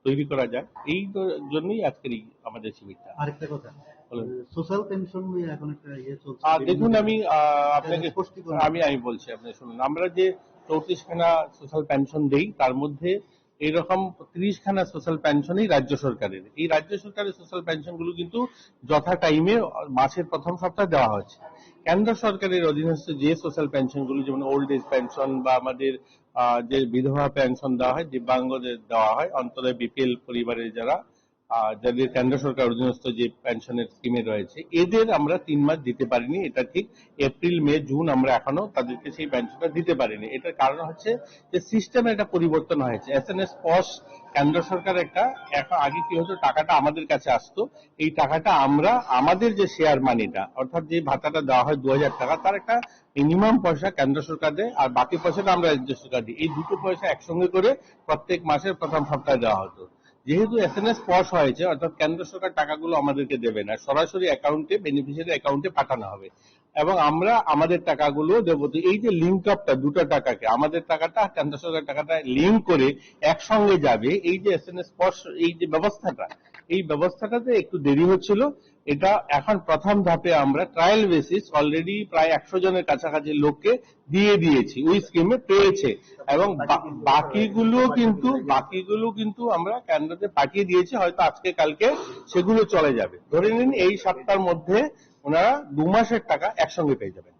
তৈরি করা যায়। এই দ- জন্যই আজকের এই আমাদের শিবিরটা। আরেকটা কথা, বলুন। সোশ্যাল পেনশন নিয়ে এখন একটা ইয়ে চলছে, আহ, বিভিন্ন দেখুন, জায়গায়। আমি আহ, এটা আপনাকে স্পষ্টীকরণ। আমি আমি বলছি, আপনি শুনুন। আমরা যে চৌত্রিশ খানা সোশ্যাল পেনশন দেই, তার মধ্যে এইরকম ত্রিশ খানা সোশ্যাল পেনশনই রাজ্য সরকারের। এই রাজ্য সরকারের সোশ্যাল পেনশন গুলো কিন্তু যথা টাইমে মাসের প্রথম সপ্তাহে দেওয়া হচ্ছে। কেন্দ্র সরকারের অধীনস্থ যে সোশ্যাল পেনশন গুলো, যেমন ওল্ড এজ পেনশন বা আমাদের আহ, যে বিধবা পেনশন দেওয়া হয়, দিব্যাঙ্গদের দেওয়া হয়, অন্তত বিপিএল পরিবারের যারা, আহ, যাদের কেন্দ্র সরকার অধীনস্থ যে পেনশনের স্কিমে রয়েছে, এদের আমরা তিন মাস দিতে পারিনি। এটা ঠিক, এপ্রিল, মে, জুন আমরা এখনো তাদেরকে সেই পেনশনটা দিতে পারিনি। এটার কারণ হচ্ছে যে সিস্টেমে একটা পরিবর্তন হয়েছে। এসএনএস পস কেন্দ্র সরকার একটা, এখন আগে কি হতো, টাকাটা আমাদের কাছে আসতো, এই টাকাটা আমরা আমাদের যে শেয়ার মানিটা, অর্থাৎ যে ভাতাটা দেওয়া হয় দু হাজার টাকা, তার একটা মিনিমাম পয়সা কেন্দ্র সরকার দেয়, আর বাকি পয়সাটা আমরা রাজ্য সরকার দিই। এই দুটো পয়সা একসঙ্গে করে প্রত্যেক মাসের প্রথম সপ্তাহে দেওয়া হতো। যেহেতু এসএনএস পস হয়েছে, অর্থাৎ কেন্দ্র সরকার টাকাগুলো আমাদেরকে দেবে না, সরাসরি অ্যাকাউন্টে, বেনিফিশিয়ারি অ্যাকাউন্টে পাঠানো হবে এবং আমরা আমাদের টাকাগুলো দেবো। তো এই যে লিঙ্ক আপটা দুটো টাকাকে, আমাদের টাকাটা, কেন্দ্র সরকার টাকাটা লিঙ্ক করে একসঙ্গে যাবে, এই যে এসএনএস পস, এই যে ব্যবস্থাটা, এই ব্যবস্থাটাতে একটু দেরি হচ্ছিল। এটা এখন প্রথম ধাপে আমরা ট্রায়াল বেসিস অলরেডি প্রায় একশো জনের কাছাকাছি লোককে দিয়ে দিয়েছি, ওই স্কিমে পেয়েছে। এবং বা- বাকিগুলো কিন্তু, বাকিগুলো কিন্তু আমরা কেন্দ্রতে পাঠিয়ে দিয়েছি, হয়তো আজকে কালকে সেগুলো চলে যাবে। ধরে নিন, এই সপ্তাহের মধ্যে ওনারা দু মাসের টাকা একসঙ্গে পেয়ে যাবেন।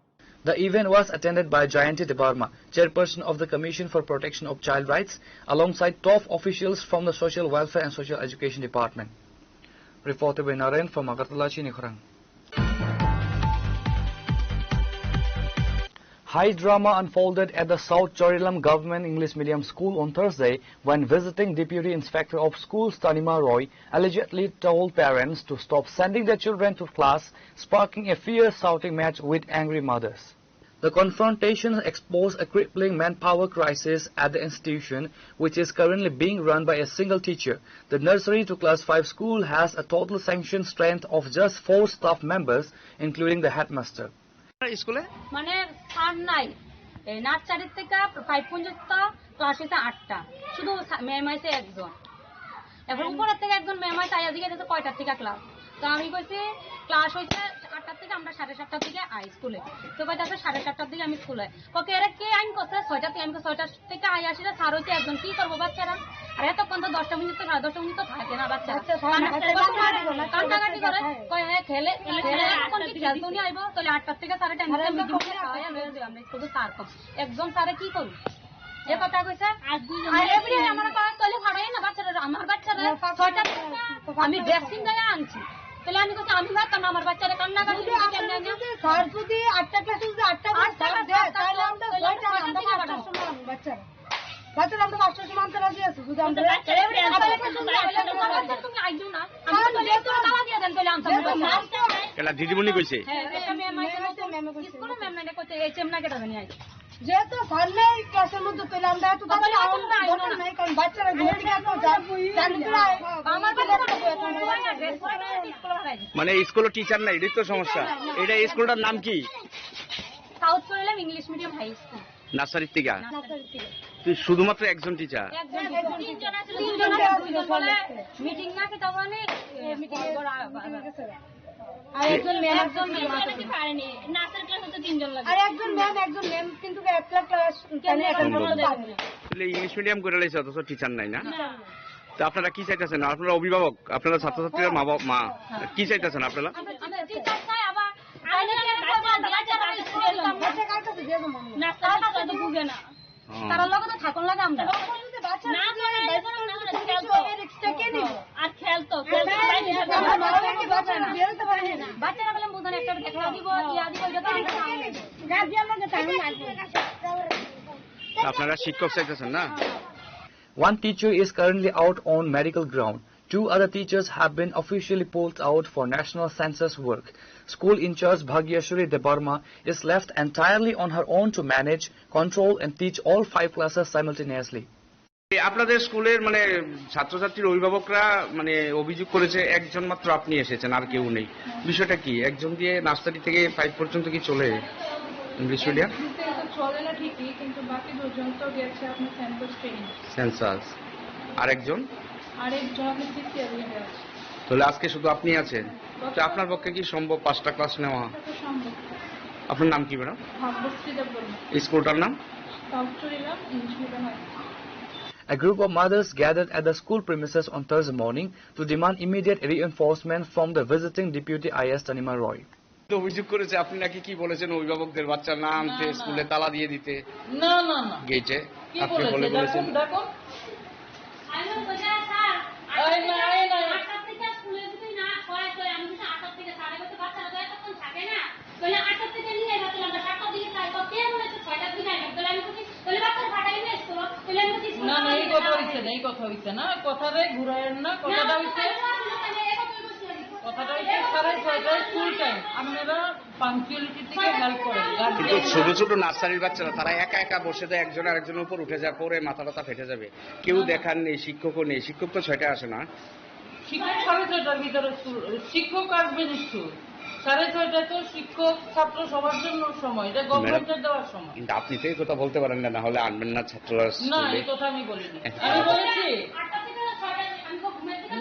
The event was attended by Jayanti Debbarma, chairperson of the Commission for Protection of Child Rights, alongside top officials from the Social Welfare and Social Education Department. Reported by Naren from Agartala, Chinikhorang. High drama unfolded at the South Chorilam Government English Medium School on Thursday when visiting Deputy Inspector of Schools Tanima Roy allegedly told parents to stop sending their children to class, sparking a fierce shouting match with angry mothers. The confrontation exposed a crippling manpower crisis at the institution, which is currently being run by a single teacher. The nursery to class five school has a total sanctioned strength of just four staff members, including the headmaster. স্কুলে মানে স্যার নাই, এই নার্সারির থেকে ফাইভ পর্যন্ত ক্লাস হয়েছে আটটা, শুধু ম্যাম আইছে একজন। এখন উপরের থেকে একজন ম্যাম আইছে, আইয়া জিজ্ঞেস করছে কয়টার থেকে ক্লাস। তো আমি কইছি ক্লাস হইছে আটটার থেকে, আমরা সাড়ে সাতটার দিকে আই স্কুলে। তো কইতাছে সাড়ে সাতটার দিকে আমি স্কুলে। ওকে, এরা কে আইন করছে? ছয়টা থেকে। আমি কই, ছয়টা থেকে আই আসলে স্যার হইছে একজন, কি করবো বাচ্চারা? আর এতক্ষণ তো দশটা পর্যন্ত, সাড়ে দশটা পর্যন্ত থাকে না বাচ্চারা। আচ্ছা, স্যার, কান্না-, আচ্ছা, কান্নাকাটি করে। কয়, হ্যাঁ, খেলে, খেলে, খেলে, এখন কি খেলতে নিয়ে আইবো? তাহলে আটটার থেকে স্যারের টাইম দিতে, আমরা মিটিং করতে হয়, লয়ে যাই আমরা স্কুলে স্যার কম। একজন স্যারে কি করবো? যে কথা কইছে, আর দুইজন আর এভরি আমার কয়, তাহলে ফাড়াই না বাচ্চারা, আমার বাচ্চারা ছয়টা থেকে আমি ভ্যাকসিন দিয়ে আনছি। তাহলে আমি কইছি, আমি ভাবতাম না আমার বাচ্চারা কান্নাকাটি যদি করে কেমনে আজকে আনে? যদি স্যার যদি আটটা ক্লাসে যদি আটটা করে আটটা স্যার ক্লাস দেয়, আটটা তাহলে আমরা তাহলে ছয়টা আমরা আটটার সময় আনবো বাচ্চারা। বাচ্চারা আমরা পাঁচটার সময় আনতে রাজি আছি, যদি আমরা আবার একটা সময় আটটা সময় আনতে তুমি আইও না। আমি তো লেট করে তালা দিয়ে দেন, তাহলে আনতাম না। যেহেতু মাস্টার কেলা দিদিমণি কইছে? হ্যাঁ, এটা ম্যাম আইছে, ম্যাম আইছে, ম্যামে কইছে। স্কুলে ম্যাম নাই, কইছে, এই চেমনা কেটা জানি আইছে। যেহেতু স্যার নেই ক্লাসের মধ্যে, তাহলে আমরা এত তাড়াতাড়ি আওয়ার দরকার নাই, কারণ বাচ্চারা ঘুরে থেকে এত জান-, জানতে চায়। আমার বাচ্চারা স্কুলে পাঠায় দিছে। মানে স্কুলে টিচার নাই, এটাই তো সমস্যা। এটা স্কুলটার নাম কি? সাউথ Charilam English medium high school. নার্সারির থেকে? নার্সারি থেকে। তুই শুধুমাত্র একজন টিচার? একজন টিচার। তিনজন আছে, দুইজন আছে, দুইজন বলে মিটিং না কি তখন, এ, মিটিং এ করা, আর একজন ম্যাম একজন ম্যাম আছে। পারেনি। নাচের ক্লাসে তো তিনজন লাগে। আর একজন ম্যাম একজন ম্যাম কিন্তু একটা ক্লাস কেন মানে একটা এখন ক্লাস বন্ধ? পারেনি। তাহলে ইংলিশ মিডিয়াম করে লাইছে, অথচ টিচার নাই না? না। তো আপনারা কি চাইতেছেন? আপনারা অভিভাবক, আপনারা ছাত্রছাত্রীরা মা বাবা, মা, কি চাইতেছেন আপনারা? আমরা টিচার চাই, আবার আইনের কাছে বাচ্চা, বাচ্চা কার কাছে দিয়ে দেবো আমরা? নাচের ক্লাসে তো বুঝে না। হুম। তারা লগে তো থাকুন লাগে আমরা। না, না, না, না, না, না, খেলতো। আর খেলতো, খেলতো। বাচ্চারা বলে বুঝে না, একটা দেখা দিব, ইয়া দিব, এটা তো আমরা জানি না। আপনারা শিক্ষক চাইতেছেন না? One teacher is currently out on medical ground. Two other teachers have been officially pulled out for national census work. School in charge Bhagyashri Debbarma is left entirely on her own to manage, control and teach all five classes simultaneously. এই আপনাদের স্কুলের মানে ছাত্রছাত্রীর অভিভাবকরা মানে অভিযোগ করেছে একজন মাত্র আপনি এসেছেন, আর কেউ নেই। বিষয়টা কি? একজন দিয়ে নার্সারি থেকে ফাইভ পর্যন্ত কি চলে ইংলিশ মিডিয়াম? একদিকে তো চলে না ঠিকই, কিন্তু বাকি দুজন তো গেছে আপনার সেন্সাস ট্রেনিং। সেন্সাস। আরেকজন? আরেকজন আপনার সিসিএল লিডার আছে। তাহলে আজকে শুধু আপনি আছেন? তো আপনার পক্ষে কি সম্ভব পাঁচটা ক্লাস নেওয়া? এটা তো সম্ভব। আপনার নাম কি, ম্যাডাম? ভাগ্যশ্রী দেববর্মা। এই স্কুলটার নাম? South Churilam English medium high school. A group of mothers gathered at the school premises on Thursday morning to demand immediate reinforcement from the visiting Deputy IAS Tanima Roy. তো অভিযোগ করেছে আপনি নাকি কি বলেছেন অভিভাবকদের বাচ্চা না আনতে, না, না। স্কুলে তালা দিয়ে দিতে না, না, না। গেটে? কি আপনি বলেছে? বলে বলেছেন? দেখুন, দেখুন। আমি বলছি, "স্যার, এই না, এই না। আটটা থেকে স্কুলে যদি না হয়, তো আমি বলছি, আটটা থেকে সাড়ে নয়টা বাচ্চারা তো এতক্ষণ থাকে না। তাহলে আটটা থেকে নিয়ে এবার তাহলে আমরা সাতটার দিকে যাই।" তো কে বলেছে ছয়টার দিকে আইবেন? তাহলে আমি বলছি, তাহলে বাচ্চারা পাঠাই না স্কুলে। তাহলে আমি বলছি, স্কুলে না, না, এই পাঠাই কথা না। হইছে না, এই কথা হইছে না। কথারে ঘুরাইয়েন না, না, কথাটা হইছে, তাহলে এবার তুই বলছিস। কথাটা হচ্ছে সাড়ে ছয়টায় স্কুল টাইম, আপনারা পাংচুয়ালিটি থেকে হেল্প করেন। কিন্তু গার্জিয়ান ছোট ছোট নার্সারির বাচ্চারা তারা একা একা বসে তো একজন আরেকজনের উপর উঠে যায়, পরে মাথা টাথা ফেটে যাবে। কেউ না, না। দেখার নেই, শিক্ষকও নেই, শিক্ষক তো ছয়টায় আসে না। শিক্ষক সাড়ে ছয়টার ভিতরে স্কুল, শিক্ষক আসবেন স্কুল। সাড়ে ছয়টায় তো শিক্ষক ছাত্র সবার জন্য সময়, এটা ম্যাডাম, গভর্নমেন্টের দেওয়ার সময়। কিন্তু আপনি তো এই কথা বলতে পারেন না, না হলে আনবেন না ছাত্ররা না, স্কুলে। এই কথা আমি বলিনি। হ্যাঁ। আমি বলেছি।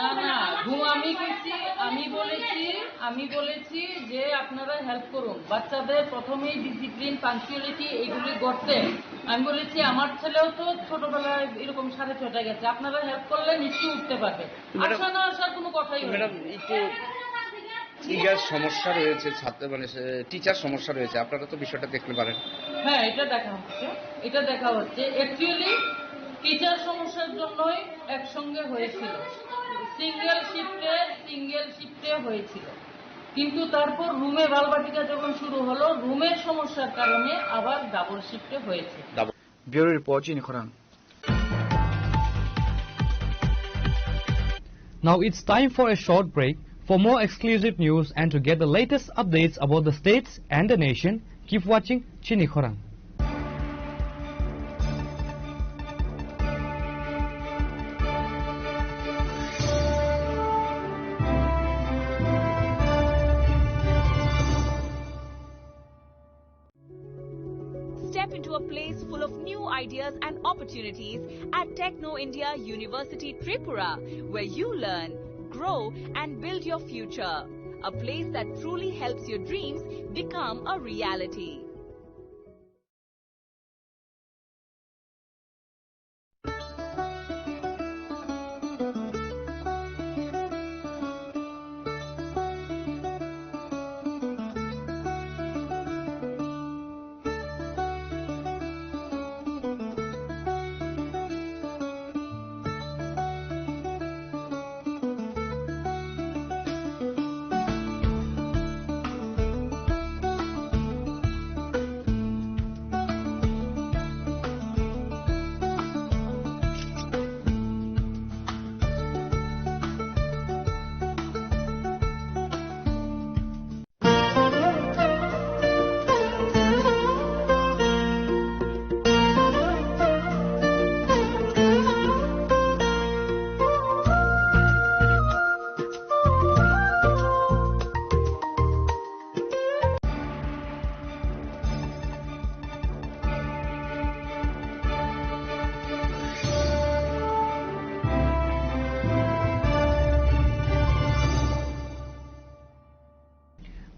না, না, ঘুম আমি গেছি, আমি বলেছি, আমি বলেছি যে আপনারা হেল্প করুন। বাচ্চাদের প্রথমেই ডিসিপ্লিন, পাংচুয়ালিটি এগুলি গড়তে। আমি বলেছি আমার ছেলেও তো ছোটবেলায় এরকম সাড়ে ছয়টায় গেছে। আপনারা হেল্প করলে নিশ্চয়ই উঠতে পারবে। ম্যাডাম, আসা না আসার কোনো কথাই হয় না। ম্যাডাম, একটু ফিগার সমস্যা রয়েছে, ছাত্র মানে, এ, টিচার সমস্যা রয়েছে, আপনারা তো বিষয়টা দেখতে পারেন। হ্যাঁ, এটা দেখা হচ্ছে, এটা দেখা হচ্ছে। অ্যাকচুয়ালি টিচার সমস্যার জন্যই একসঙ্গে হয়েছিল, সিঙ্গেল শিফটে, সিঙ্গেল শিফটে হয়েছিল। কিন্তু তারপর রুমে বালবাটিকা যখন শুরু হলো, রুমের সমস্যার কারণে আবার ডাবল শিফটে হয়েছে। Bureau Report, Chini Khorang. Now it's time for a short break. For more exclusive news and to get the latest updates about the states and the nation, keep watching Chini Khorang. Step into a place full of new ideas and opportunities at Techno India University Tripura, where you learn, grow, and build your future. A place that truly helps your dreams become a reality.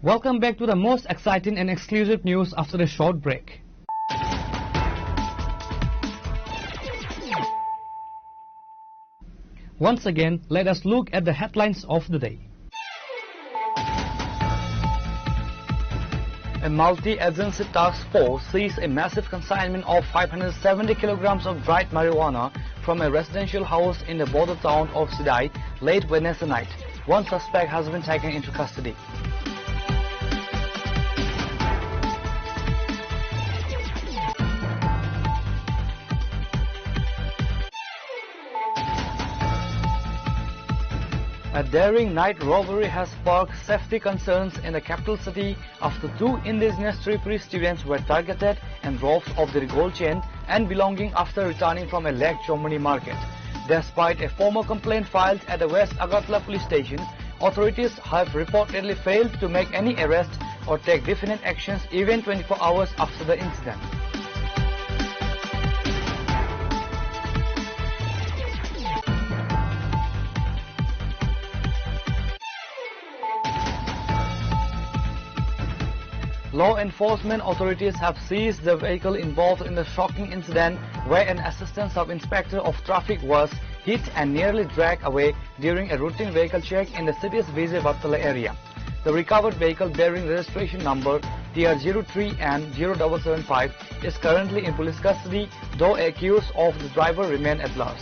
Welcome back to the most exciting and exclusive news after a short break. Once again, let us look at the headlines of the day. A multi-agency task force seized a massive consignment of five hundred seventy kilograms of dried marijuana from a residential house in the border town of Sidai late Wednesday night. One suspect has been taken into custody. A daring night robbery has sparked safety concerns in the capital city after two indigenous Tripuri students were targeted and robbed of their gold chain and belonging after returning from a Lake Chomoni market. Despite a formal complaint filed at the West Agartala police station, authorities have reportedly failed to make any arrest or take definite actions even twenty-four hours after the incident. Law enforcement authorities have seized the vehicle involved in the shocking incident where an assistant sub-inspector of traffic was hit and nearly dragged away during a routine vehicle check in the city's Vijay Vattala area. The recovered vehicle bearing registration number T R zero three N zero double seven five is currently in police custody, though accused of the driver remain at large.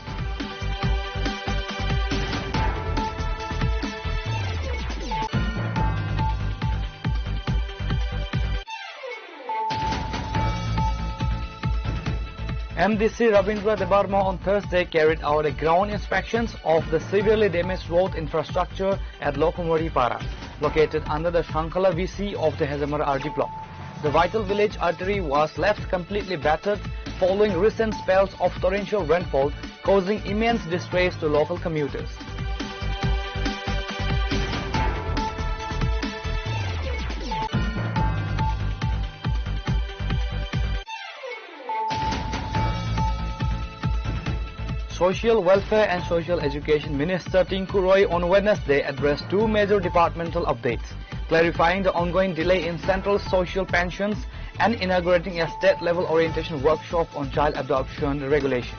M D C Ravindra Debbarma on Thursday carried out a ground inspections of the severely damaged road infrastructure at Lokhumari Para, located under the Shankhala V C of the Hejamara R D block. The vital village artery was left completely battered following recent spells of torrential rainfall, causing immense distress to local commuters. Social Welfare and Social Education Minister Tinku Roy on Wednesday addressed two major departmental updates, clarifying the ongoing delay in central social pensions and inaugurating a state-level orientation workshop on child abduction regulation.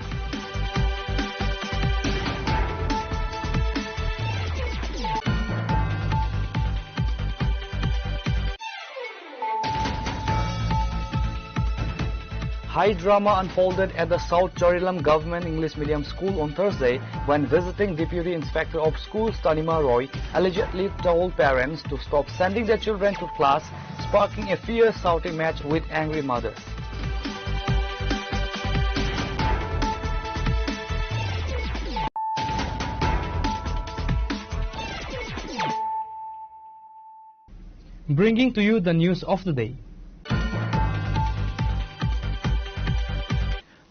High drama unfolded at the South Chorilam Government English Medium School on Thursday when visiting Deputy Inspector of Schools Tanima Roy allegedly told parents to stop sending their children to class, sparking a fierce shouting match with angry mothers. Bringing to you the news of the day.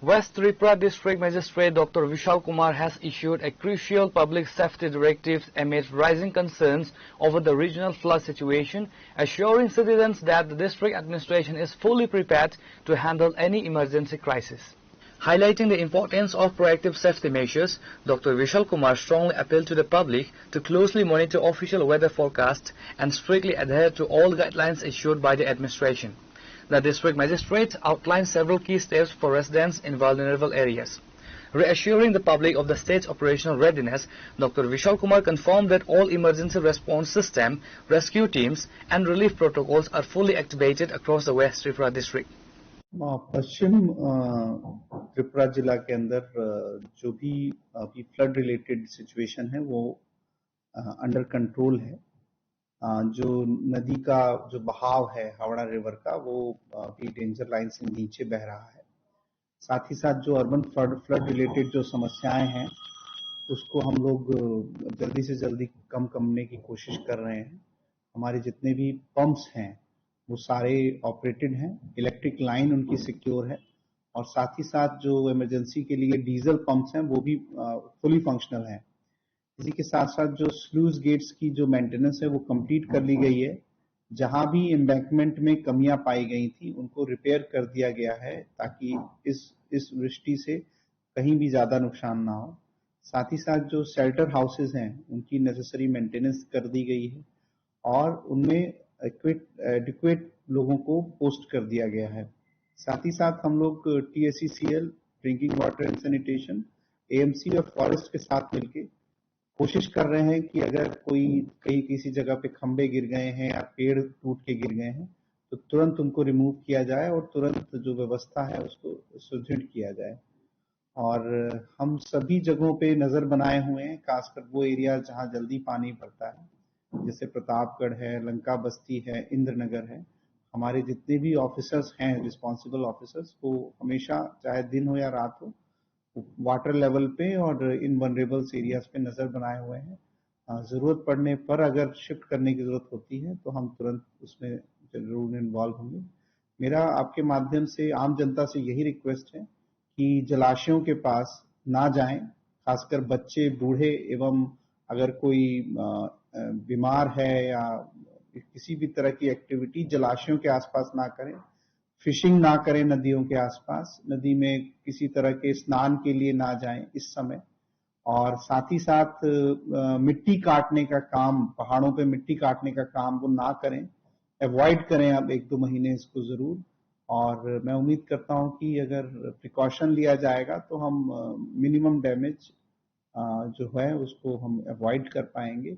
West Tripura District Magistrate Doctor Vishal Kumar has issued a crucial public safety directive amid rising concerns over the regional flood situation, assuring citizens that the district administration is fully prepared to handle any emergency crisis. Highlighting the importance of proactive safety measures, Doctor Vishal Kumar strongly appealed to the public to closely monitor official weather forecasts and strictly adhere to all guidelines issued by the administration. The district magistrate outlined several key steps for residents in vulnerable areas. Reassuring the public of the state's operational readiness, Doctor Vishal Kumar confirmed that all emergency response system, rescue teams, and relief protocols are fully activated across the West Tripura district. अ, पश्चिम, अ, त्रिपुरा जिला के अंदर, अ, जो भी अभी flood related situation है, वो, अ, under control है। अ, जो नदी का जो बहाव है हावड़ा रिवर का, वो अभी डेंजर लाइन से नीचे बह रहा है। साथ ही साथ जो अर्बन फ्लड, फ्लड रिलेटेड जो समस्याएं हैं, उसको हम लोग, अ, जल्दी से जल्दी कम करने की कोशिश कर रहे हैं। हमारे जितने भी पंप्स हैं, वो सारे ऑपरेटेड हैं, इलेक्ट्रिक लाइन उनकी सिक्योर है और साथ ही साथ जो इमरजेंसी के लिए डीजल पंप्स हैं, वो भी, अ, फुली फंक्शनल हैं। इसी के साथ-साथ जो स्लूज गेट्स की जो मेंटेनेंस है, वो कंप्लीट कर ली गई है। जहां भी एम्बैंकमेंट में कमियां पाई गई थी, उनको रिपेयर कर दिया गया है, ताकि इस, इस वृष्टि से कहीं भी ज्यादा नुकसान ना हो। साथ ही साथ जो शेल्टर हाउसेज हैं, उनकी नेसेसरी मेंटेनेंस कर दी गई है और उनमें एडिक्वेट एडिक्वेट लोगों को पोस्ट कर दिया गया है। साथ ही साथ हम लोग टीएससीसीएल, drinking water and sanitation, AMC और फॉरेस्ट के साथ मिलके कोशिश कर रहे हैं कि अगर कोई कहीं किसी जगह पे खंभे गिर गए हैं या पेड़ टूट के गिर गए हैं, तो तुरंत उनको रिमूव किया जाए और तुरंत जो व्यवस्था है उसको सुदृढ़ किया जाए। और हम सभी जगहों पे नज़र बनाए हुए हैं, खासकर वो एरिया जहाँ जल्दी पानी भरता है, जैसे प्रतापगढ़ है, लंका बस्ती है, इंद्रनगर है। हमारे जितने भी ऑफिसर्स हैं, रिस्पॉन्सिबल ऑफिसर्स, वो हमेशा, चाहे दिन हो या रात हो, वाटर लेवल पे और इन वनरेबल्स एरियाज पे नज़र बनाए हुए हैं। अ, ज़रूरत पड़ने पर अगर शिफ्ट करने की ज़रूरत होती है, तो हम तुरंत उसमें ज़रूर इन्वॉल्व होंगे। मेरा आपके माध्यम से आम जनता से यही रिक्वेस्ट है कि जलाशयों के पास ना जाएं, खासकर बच्चे, बूढ़े एवं अगर कोई, अ, अ, बीमार है या किसी भी तरह की एक्टिविटी जलाशयों के आसपास ना करें, फिशिंग ना करें नदियों के आसपास, नदी में किसी तरह के स्नान के लिए ना जाएं इस समय। और साथ ही साथ, अ, मिट्टी काटने का काम, पहाड़ों पे मिट्टी काटने का काम वो ना करें, अवॉइड करें अब एक दो महीने इसको ज़रूर। और मैं उम्मीद करता हूँ कि अगर प्रिकॉशन लिया जाएगा तो हम, अ, मिनिमम डैमेज, अ, जो है उसको हम अवॉइड कर पाएंगे।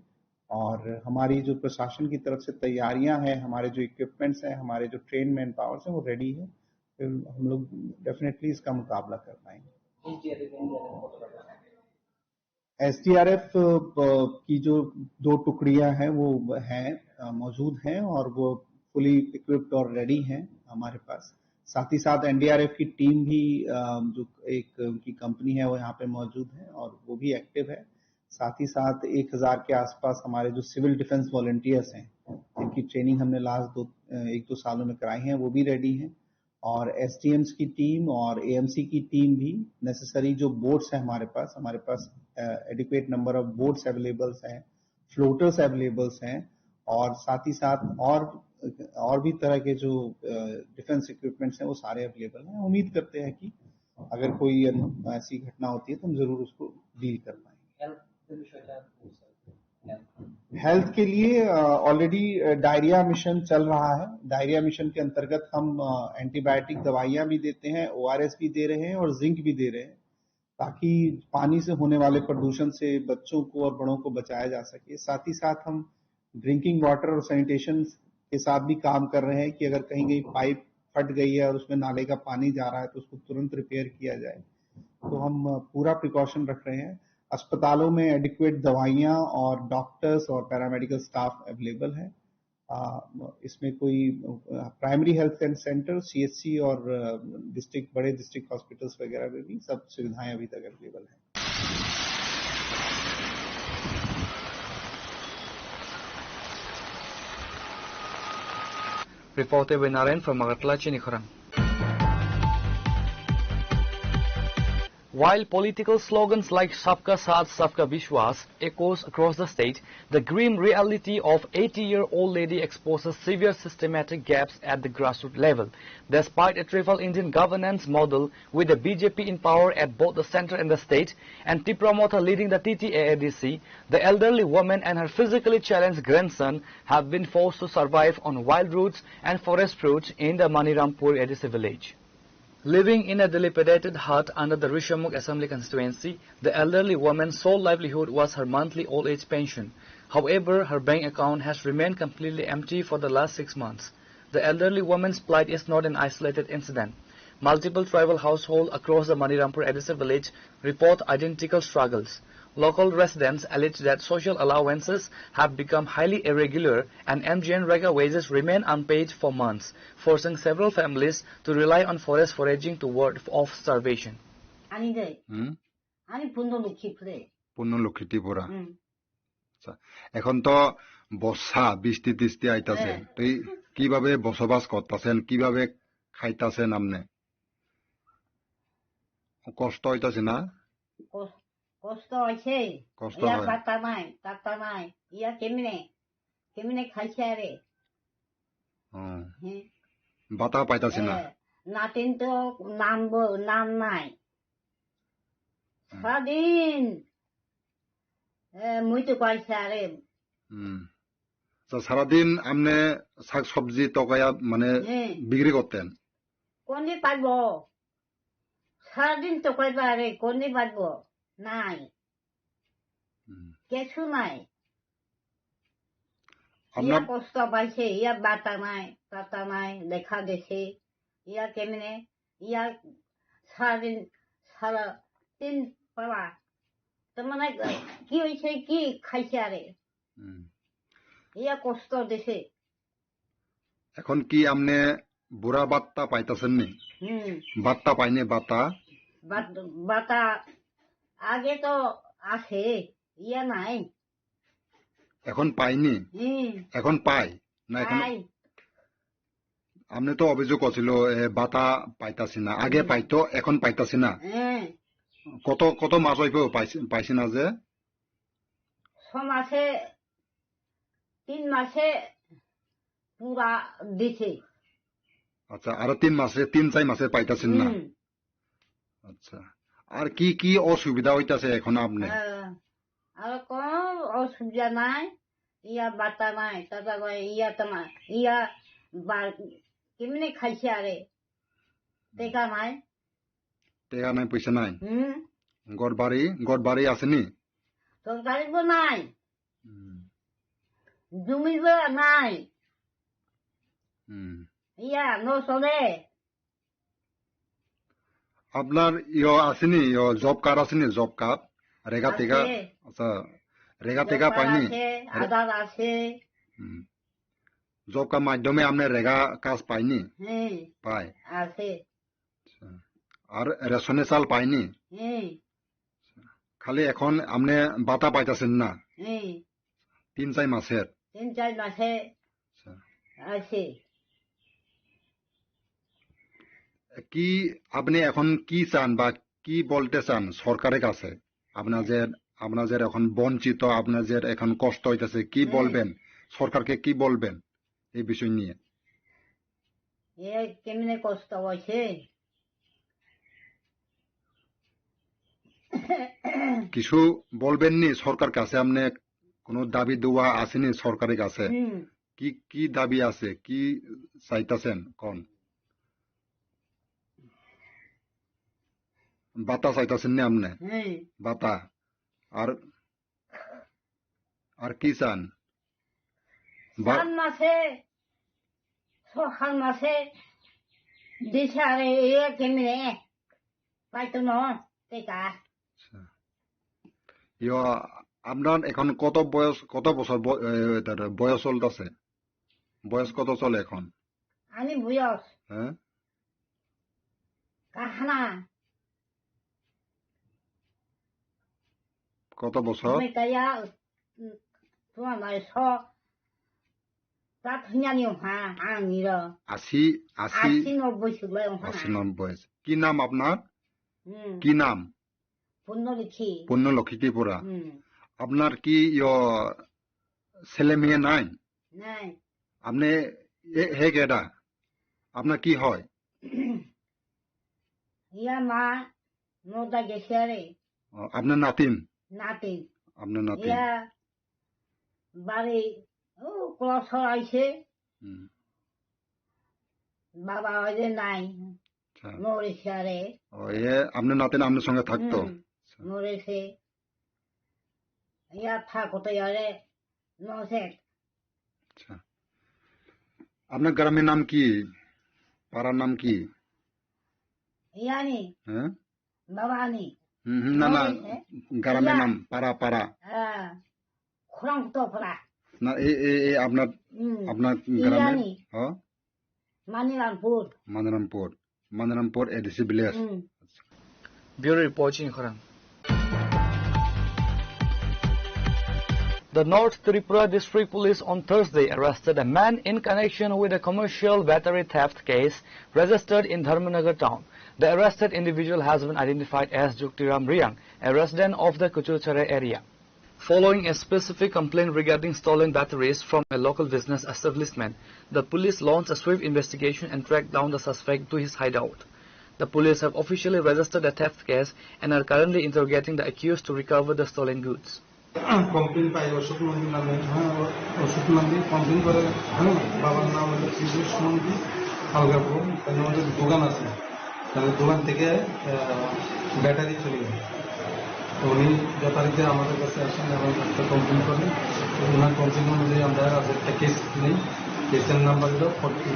और हमारी जो प्रशासन की तरफ से तैयारियां हैं, हमारे जो इक्विपमेंट्स हैं, हमारे जो ट्रेन मैन पावर्स हैं, वो रेडी है। फिर हम लोग डेफिनेटली इसका मुकाबला कर पाएंगे। एसडीआरएफ, अ, की जो दो टुकड़ियां हैं वो हैं, अ, मौजूद हैं और वो फुली इक्विप्ड और रेडी हैं हमारे पास। साथ ही साथ एनडीआरएफ की टीम भी, अ, जो एक उनकी कंपनी है वो यहाँ पे मौजूद है और वो भी एक्टिव है। साथ ही साथ एक हज़ार के आसपास हमारे जो सिविल डिफेंस वॉलंटियर्स हैं, जिनकी ट्रेनिंग हमने लास्ट दो, अ, एक दो सालों में कराई है, वो भी रेडी हैं। और एसडीएम्स की टीम और एएमसी की टीम भी, नेसेसरी जो बोट्स हैं हमारे पास, हमारे पास, अ, adequate number of boats availables हैं, फ्लोटर्स अवेलेबल्स हैं और साथ ही साथ और, और भी तरह के जो, अ, डिफेंस इक्विपमेंट्स हैं वो सारे अवेलेबल हैं। उम्मीद करते हैं कि अगर कोई अन-, ऐसी घटना होती है तो हम ज़रूर उसको डील कर पाएंगे। हेल्थ के लिए, अ, ऑलरेडी, अ, डायरिया मिशन चल रहा है। डायरिया मिशन के अंतर्गत हम, अ, एंटीबायोटिक दवाइयाँ भी देते हैं, ओआरएस भी दे रहे हैं और जिंक भी दे रहे हैं, ताकि पानी से होने वाले प्रदूषण से बच्चों को और बड़ों को बचाया जा सके। साथ ही साथ हम ड्रिंकिंग वाटर और सैनिटेशन के साथ भी काम कर रहे हैं कि अगर कहीं-कहीं पाइप फट गई है और उसमें नाले का पानी जा रहा है, तो उसको तुरंत रिपेयर किया जाए। तो हम, अ, पूरा प्रिकॉशन रख रहे हैं। अस्पतालों में एडिक्वेट दवाइयाँ और डॉक्टर्स और पैरामेडिकल स्टाफ अवेलेबल है। अ, इसमें कोई, अ, प्राइमरी हेल्थ सेंटर, सीएचसी और, अ, डिस्ट्रिक्ट, बड़े डिस्ट्रिक्ट हॉस्पिटल्स वगैरह में भी सब सुविधाएं अभी तक अवेलेबल हैं। Reported by Narayan from Agartala, Chini Khorang. While political slogans like Sabka Saath, Sabka Vishwas echoes across the state, the grim reality of eighty-year-old lady exposes severe systematic gaps at the grassroots level. Despite a triple engine governance model with the B J P in power at both the center and the state, and Tipra Motha leading the T T A A D C, the elderly woman and her physically challenged grandson have been forced to survive on wild roots and forest fruits in the Manirampur A D C village. Living in a dilapidated hut under the Rishabmukh Assembly Constituency, the elderly woman's sole livelihood was her monthly old age pension. However, her bank account has remained completely empty for the last six months. The elderly woman's plight is not an isolated incident. Multiple tribal households across the Manirampur A D C village report identical struggles. Local residents allege that social allowances have become highly irregular and MGNREGA wages remain unpaid for months, forcing several families to rely on forest foraging to ward off starvation. Ani de. Hmm? Ani Punno Lokhi phre. Punno Lokhi Tripura. Hmm. আচ্ছা, এখন তো বর্ষা, বৃষ্টি টিষ্টি আইতাছে। হ্যাঁ। তো এই কিভাবে বসবাস করতাছেন, কিভাবে খাইতাছেন আপনি? কষ্ট হইতাছে না? কস-, কষ্ট হইছে। কষ্ট ইয়া হয়। পাতা নাই, পাতা নাই। ইয়া কেমনে? কেমনে খাইছে আরে? হুম। হ্যাঁ। বাতাও পাইতাছে না। এ, নাতিন তো নাম ব-, নাম নাই। হুম। সারাদিন, এ, মুই তো কইছে আরে। হুম। তো সারাদিন আপনি শাক সবজি টকাইয়া মানে হুম। বিক্রি করতেন? কোনদিন পারবো? সারাদিন টকাই পারে, কোনদিন পারবো? নাই। হুম। কিছু নাই। ইয়া আপনার কষ্ট পাইছে, ইয়া বাতা নাই, তাতা নাই, দেখা গেছে। ইয়া কেমনে? ইয়া সারাদিন, সারা দিন পালা। তার মানে কি হয়েছে, কি খাইছে আরে? হুম। ইয়া কষ্ট দিছে। এখন কি আপনি বুড়া ভাত্তা পাইতাছেন নি? হুম। ভাত্তা পাইনি, ভাত্তা? বাত-, বাতা আগে তো আছে, ইয়া নাই। এখন পাইনি? হুম। এখন পাই? না, এখন পাই। আপনি তো অভিযোগ করছিল, এ, ভাতা পাইতাছি না। আগে হুম। পাইতো, এখন পাইতাছি না। হ্যাঁ। কত, কত মাস হইব পাইছি, পাইছি না যে? ছ মাসে, তিন মাসে পুরা দিছে। আচ্ছা, আরো তিন মাসে, তিন চার মাসে পাইতাছেন না? হুম। আচ্ছা, আর কি কি অসুবিধা হইতাছে এখন আপনি? হ্যাঁ, আর কোনো অসুবিধা নাই, ইয়া বাতা নাই, তাতা নাই, ইয়া তামা, ইয়া বা-, কেমনে খাইছে আরে? হুম। টেকা নাই। টেকা নাই, পয়সা নাই? হুম। ঘর বাড়ি, ঘর বাড়ি আছে নি? ঘর বাড়ি তো নাই। হুম। জমি তো নাই। হুম। ইয়া, ন চলে। আপনার ইয়ো আছে নি, ইয়ো জব কার্ড আছে নি, জব কার্ড? রেগা টেগা? আছে। আচ্ছা, রেগা জব টেগা কার্ড পাইনি? আছে, রে- আধার আছে। হুম। জব কার্ড মাধ্যমে আপনি রেগা কাজ পাইনি? হ্যাঁ। পাই। আছে। আচ্ছা। আর রেশনে চাল পাইনি? হ্যাঁ। খালি এখন আপনি বাতা পাইতাছেন না? হ্যাঁ। তিন চার মাসের? তিন চার মাসে আচ্ছা। আছে। কি আপনি এখন কি চান বা কি বলতে চান সরকারের কাছে? আপনাদের, আপনাদের এখন বঞ্চিত, আপনাদের এখন কষ্ট হইতাছে, কি হুম। বলবেন? সরকারকে কি বলবেন এই বিষয় নিয়ে? এ কেমনে কষ্ট হইছে? কিছু বলবেন নি সরকার কাছে? আপনি কোনো দাবি দেওয়া আছে নি সরকারের কাছে? হুম। কি, কি দাবি আছে? কি চাইতাছেন কোন? বাতা চাইতাছেন নি আপনি? হুম। বাতা। আর, আর কি চান? বা- সাত মাসে, সকাল মাসে, দিশারে এ কেমনে? পাইতো না, টেকা। আচ্ছা। ইয়ো, আপনার এখন কত বয়স, কত বছর ব-, এ, এটার বয়স চলতেছে? বয়স কত চলে এখন? আমি বয়স? হ্যাঁ? কাহানা। কত বছর? আমি তাইয়া, উম, তোমার মানে স-, তা থুইনানি হা, আং নির। আশি, আশি, আশি নব্বই সুগলাই হা। আশি নব্বই। কি নাম আপনার? হুম। কি নাম? পুণ্যলক্ষ্মী। পুণ্যলক্ষ্মী ত্রিপুরা। হুম। আপনার কি ইয়ো ছেলে মেয়ে নাই? নাই। আপনি এ-, হে কেডা? আপনার কি হয়? ইয়া মা, মোটা গেছে রে। ও, আপনার নাতিন? নাতিন। আপনার নাতিন। ইয়া বাড়ি, ও, ক্রস আইছে। হুম। বাবা ওই যে নাই। আচ্ছা। মরেছে আরে। ও, এ, আপনার নাতিন আপনার সঙ্গে থাকতো? হুম, আচ্ছা। মরেছে। ইয়া থাকো তো ইয়ারে, নসে। আচ্ছা। আপনার গ্রামের নাম কি? পাড়ার নাম কি? ইয়ানি। হ্যাঁ? বাবানি। হুম, হুম, না, না, নসে। গ্রামের ইয়া। নাম, পাড়া, পাড়া। হ্যাঁ। খোরাং তো পাড়া। না, এ, এ, এ, আপনার, হুম। আপনার গ্রামের? ইয়ানি। হ্যাঁ? মানিরামপুর। মানিরামপুর। Manirampur A D C village. Hmm. Bureau report, Chini Khorang. The North Tripura District Police on Thursday arrested a man in connection with a commercial battery theft case registered in Dharmanagar town. The arrested individual has been identified as Juktiram Riang, a resident of the Kuchuchare area. Following a specific complaint regarding stolen batteries from a local business establishment, the police launched a swift investigation and tracked down the suspect to his hideout. The police have officially registered the theft case and are currently interrogating the accused to recover the stolen goods. Complain পাই অশোক নন্দী নামে, হ্যাঁ, অ-, অশোক নন্দী কমপ্লেন করে, হ্যাঁ, বাবার নাম হলো পীযূষ নন্দী, আলগাপুর, তাদের মধ্যে দোকান আছে, তাদের দোকান থেকে, আহ, ব্যাটারি চুরি হয়। তো উনি যথারীতি আমাদের কাছে আসেন এবং একটা কমপ্লেন করেন। তো ওনার কমপ্লেন অনুযায়ী আমরা আজ একটা কেস নেই। কেসের নাম্বার হলো ফর্টি,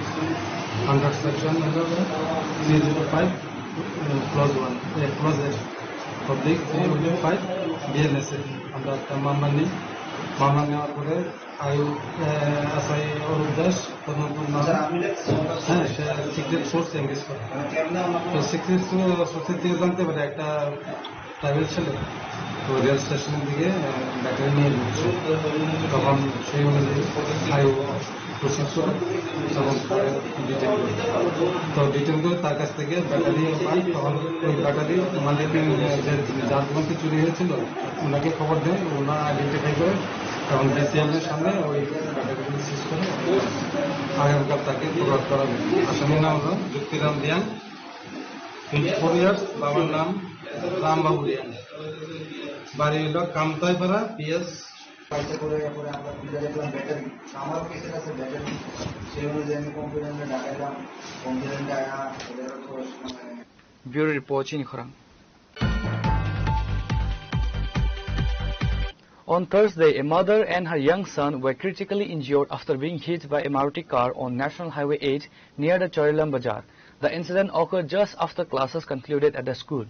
আন্ডার সেকশন হলো three zero five clause one, clause A, forty three zero five BNSA. আমরা একটা মামলা নিই। মামলা নেওয়ার পরে আই, আহ, এসআই অরূপ দাস তদন্ত নাম, হ্যাঁ, সে সিক্রেট সোর্স এনগেজ করে। তো সিক্রেট সোর্সের থেকে জানতে পারে একটা ট্রাইবেল ছেলে তো রেল স্টেশনের দিকে, আহ, ব্যাটারি নিয়ে ঢুকছে। তখন সেই অনুযায়ী আইও প্রসেস করে তখন তাকে ডিটেইন করে। তো ডিটেইন করে তার কাছ থেকে ব্যাটারি পাই, তখন ওই ব্যাটারি মালিক, আহ, যে, যার দোকান থেকে চুরি হয়েছিল, ওনাকে খবর দেয়, ওনারা আইডেন্টিফাই করে এবং ডিসিএম এর সামনে ওই ব্যাটারিগুলো সিজ করে আগামীকাল তাকে ফরওয়ার্ড করা হবে। আসামির নাম হলো যুক্তিরাম রিয়াং, টোয়েন্টি ফোর ইয়ার্স, বাবার নাম রামবাবু রিয়াং, বাড়ি হলো কামতাইপাড়া, পিএস। বাড়িতে করে এরপরে আমরা খুঁজে দেখলাম ব্যাটারি, তো আমারও কেসের কাছে ব্যাটারি, সেই অনুযায়ী আমি কমপ্লেন ডাকাইলাম। কমপ্লেন ডাকা ওদের তো মানে Bureau report, Chini Khorang. On Thursday, a mother and her young son were critically injured after being hit by a Maruti car on National Highway eight near the Charilam Bazar. The incident occurred just after classes concluded at the school.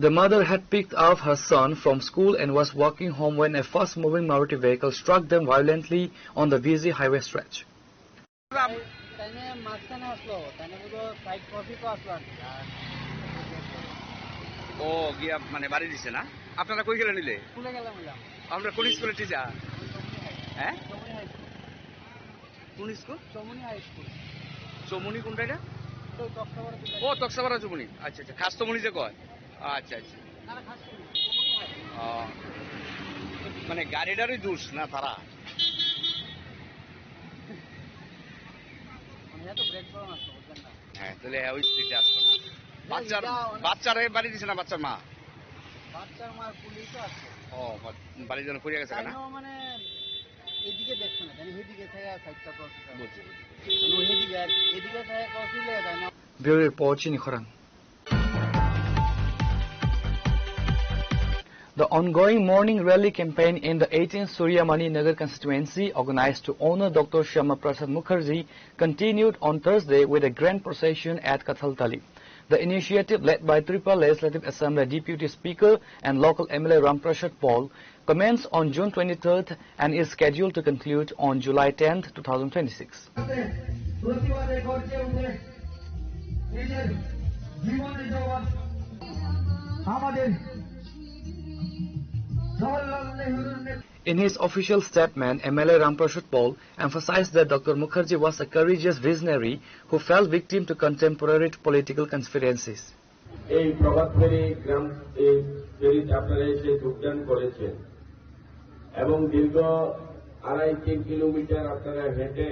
The mother had picked up her son from school and was walking home when a fast-moving Maruti vehicle struck them violently on the busy highway stretch. তাইনে মাঝখানে আসলো, তাইনে বুঝো side crossing তো আসলো আর কি। ও গিয়া মানে বাড়ি দিছে না? আপনারা কই গেলেন নিলে? স্কুলে গেলাম, এলাম। আমরা কোন স্কুলের টিচার? আমি চৌমুহনী হাই স্কুল। হ্যাঁ? Chowmuhani high school. কোন school? Chowmuhani high school. Chowmuhani কোনটা এটা? তো তক্তাপাড়া চৌমুহনী। ও, তক্তাপাড়া চৌমুহনী। আচ্ছা, আচ্ছা। খাস চৌমুহনী যে কয়? আচ্ছা, আচ্ছা। না, না, খাস চৌমুহনী, চৌমুহনী হাই স্কুল। ও। মানে গাড়িটারই দোষ না তারা? মানে এত ব্রেক ধরো না তো, বুঝলেন না? হ্যাঁ, তাহলে ওই স্পিডে আসতো না। না, বাচ্চার, এটা অনেক বাচ্চারে বাড়ি দিছে না বাচ্চার মা? বাচ্চার মা পুলিশও আছে। ও, বা-, বাড়ির জন্য পড়ে গেছে কেন? তাইও মানে এদিকে দেখছে না, জানি এদিকে থেকে সাইডটা ক্রস করে। বুঝছি, বুঝছি। মানে এদিকে আর এদিকে থেকে ক্রস দিলে যায় না। Bureau report, Chini Khorang. The ongoing morning rally campaign in the eighteenth Surya Mani Nagar constituency, organized to honor Doctor Shyama Prasad Mukherjee, continued on Thursday with a grand procession at Kathaltali. The initiative, led by Tripura Legislative Assembly Deputy Speaker and local M L A Ram Prasad Paul, commenced on June twenty-third and is scheduled to conclude on July tenth, two thousand twenty-six. প্রতিবাদে গর্জে উঠে নিজের জীবনের জবান আমাদের জওহরলাল নেহরুর নেতৃত্বে In his official statement, M L A Ram Prasad Paul emphasized that Doctor Mukherjee was a courageous visionary who fell victim to contemporary political conspiracies. এই প্রভাত ফেরি গ্রাম, এই ফেরিতে আপনারা এসে যোগদান করেছেন এবং দীর্ঘ আড়াই তিন কিলোমিটার আপনারা হেঁটে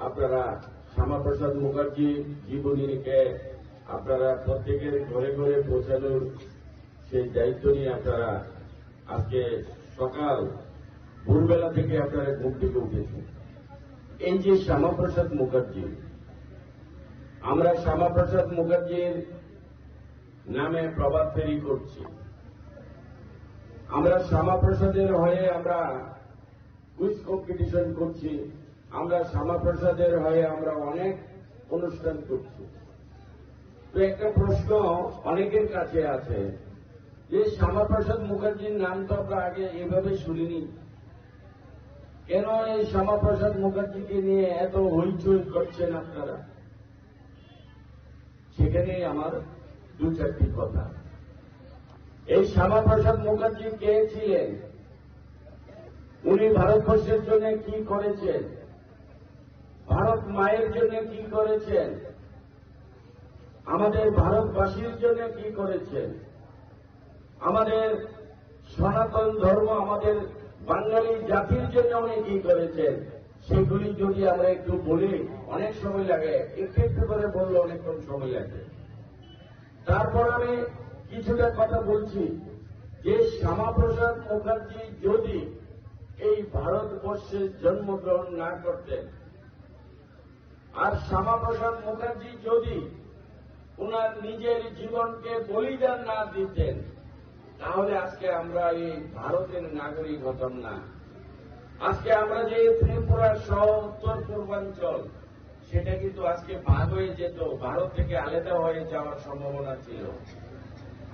আপনারা শ্যামাপ্রসাদ মুখার্জি জীবনীকে আপনারা প্রত্যেকের ঘরে ঘরে পৌঁছানোর সেই দায়িত্ব নিয়ে আপনারা আজকে সকাল ভোরবেলা থেকে আপনারা ঘুম থেকে উঠেছেন। এই যে শ্যামাপ্রসাদ মুখার্জি, আমরা শ্যামাপ্রসাদ মুখার্জির নামে প্রভাত ফেরি করছি। আমরা শ্যামাপ্রসাদের হয়ে আমরা কুইজ কম্পিটিশন করছি, আমরা শ্যামাপ্রসাদের হয়ে আমরা অনেক অনুষ্ঠান করছি। তো একটা প্রশ্ন অনেকের কাছে আছে যে শ্যামাপ্রসাদ মুখার্জির নাম তো আমরা আগে এভাবে শুনিনি, কেন এই শ্যামাপ্রসাদ মুখার্জিকে নিয়ে এত হইচই করছেন আপনারা? সেখানেই আমার দু চারটি কথা। এই শ্যামাপ্রসাদ মুখার্জি কে ছিলেন? উনি ভারতবর্ষের জন্য কি করেছেন? ভারত মায়ের জন্য কি করেছেন, আমাদের ভারতবাসীর জন্য কি করেছেন, আমাদের সনাতন ধর্ম, আমাদের বাঙালি জাতির জন্য উনি কি করেছেন, সেগুলি যদি আমরা একটু বলি, অনেক সময় লাগে, একটু একটু করে বললে অনেকক্ষণ সময় লাগে। তারপর আমি কিছুটা কথা বলছি যে শ্যামাপ্রসাদ মুখার্জি যদি এই ভারতবর্ষে জন্মগ্রহণ না করতেন, আর শ্যামাপ্রসাদ মুখার্জি যদি ওনার নিজের জীবনকে বলিদান না দিতেন, তাহলে আজকে আমরা এই ভারতের নাগরিক হতাম না। আজকে আমরা যে ত্রিপুরা সহ উত্তর পূর্বাঞ্চল, সেটা কিন্তু আজকে ভাগ হয়ে যেত, ভারত থেকে আলাদা হয়ে যাওয়ার সম্ভাবনা ছিল।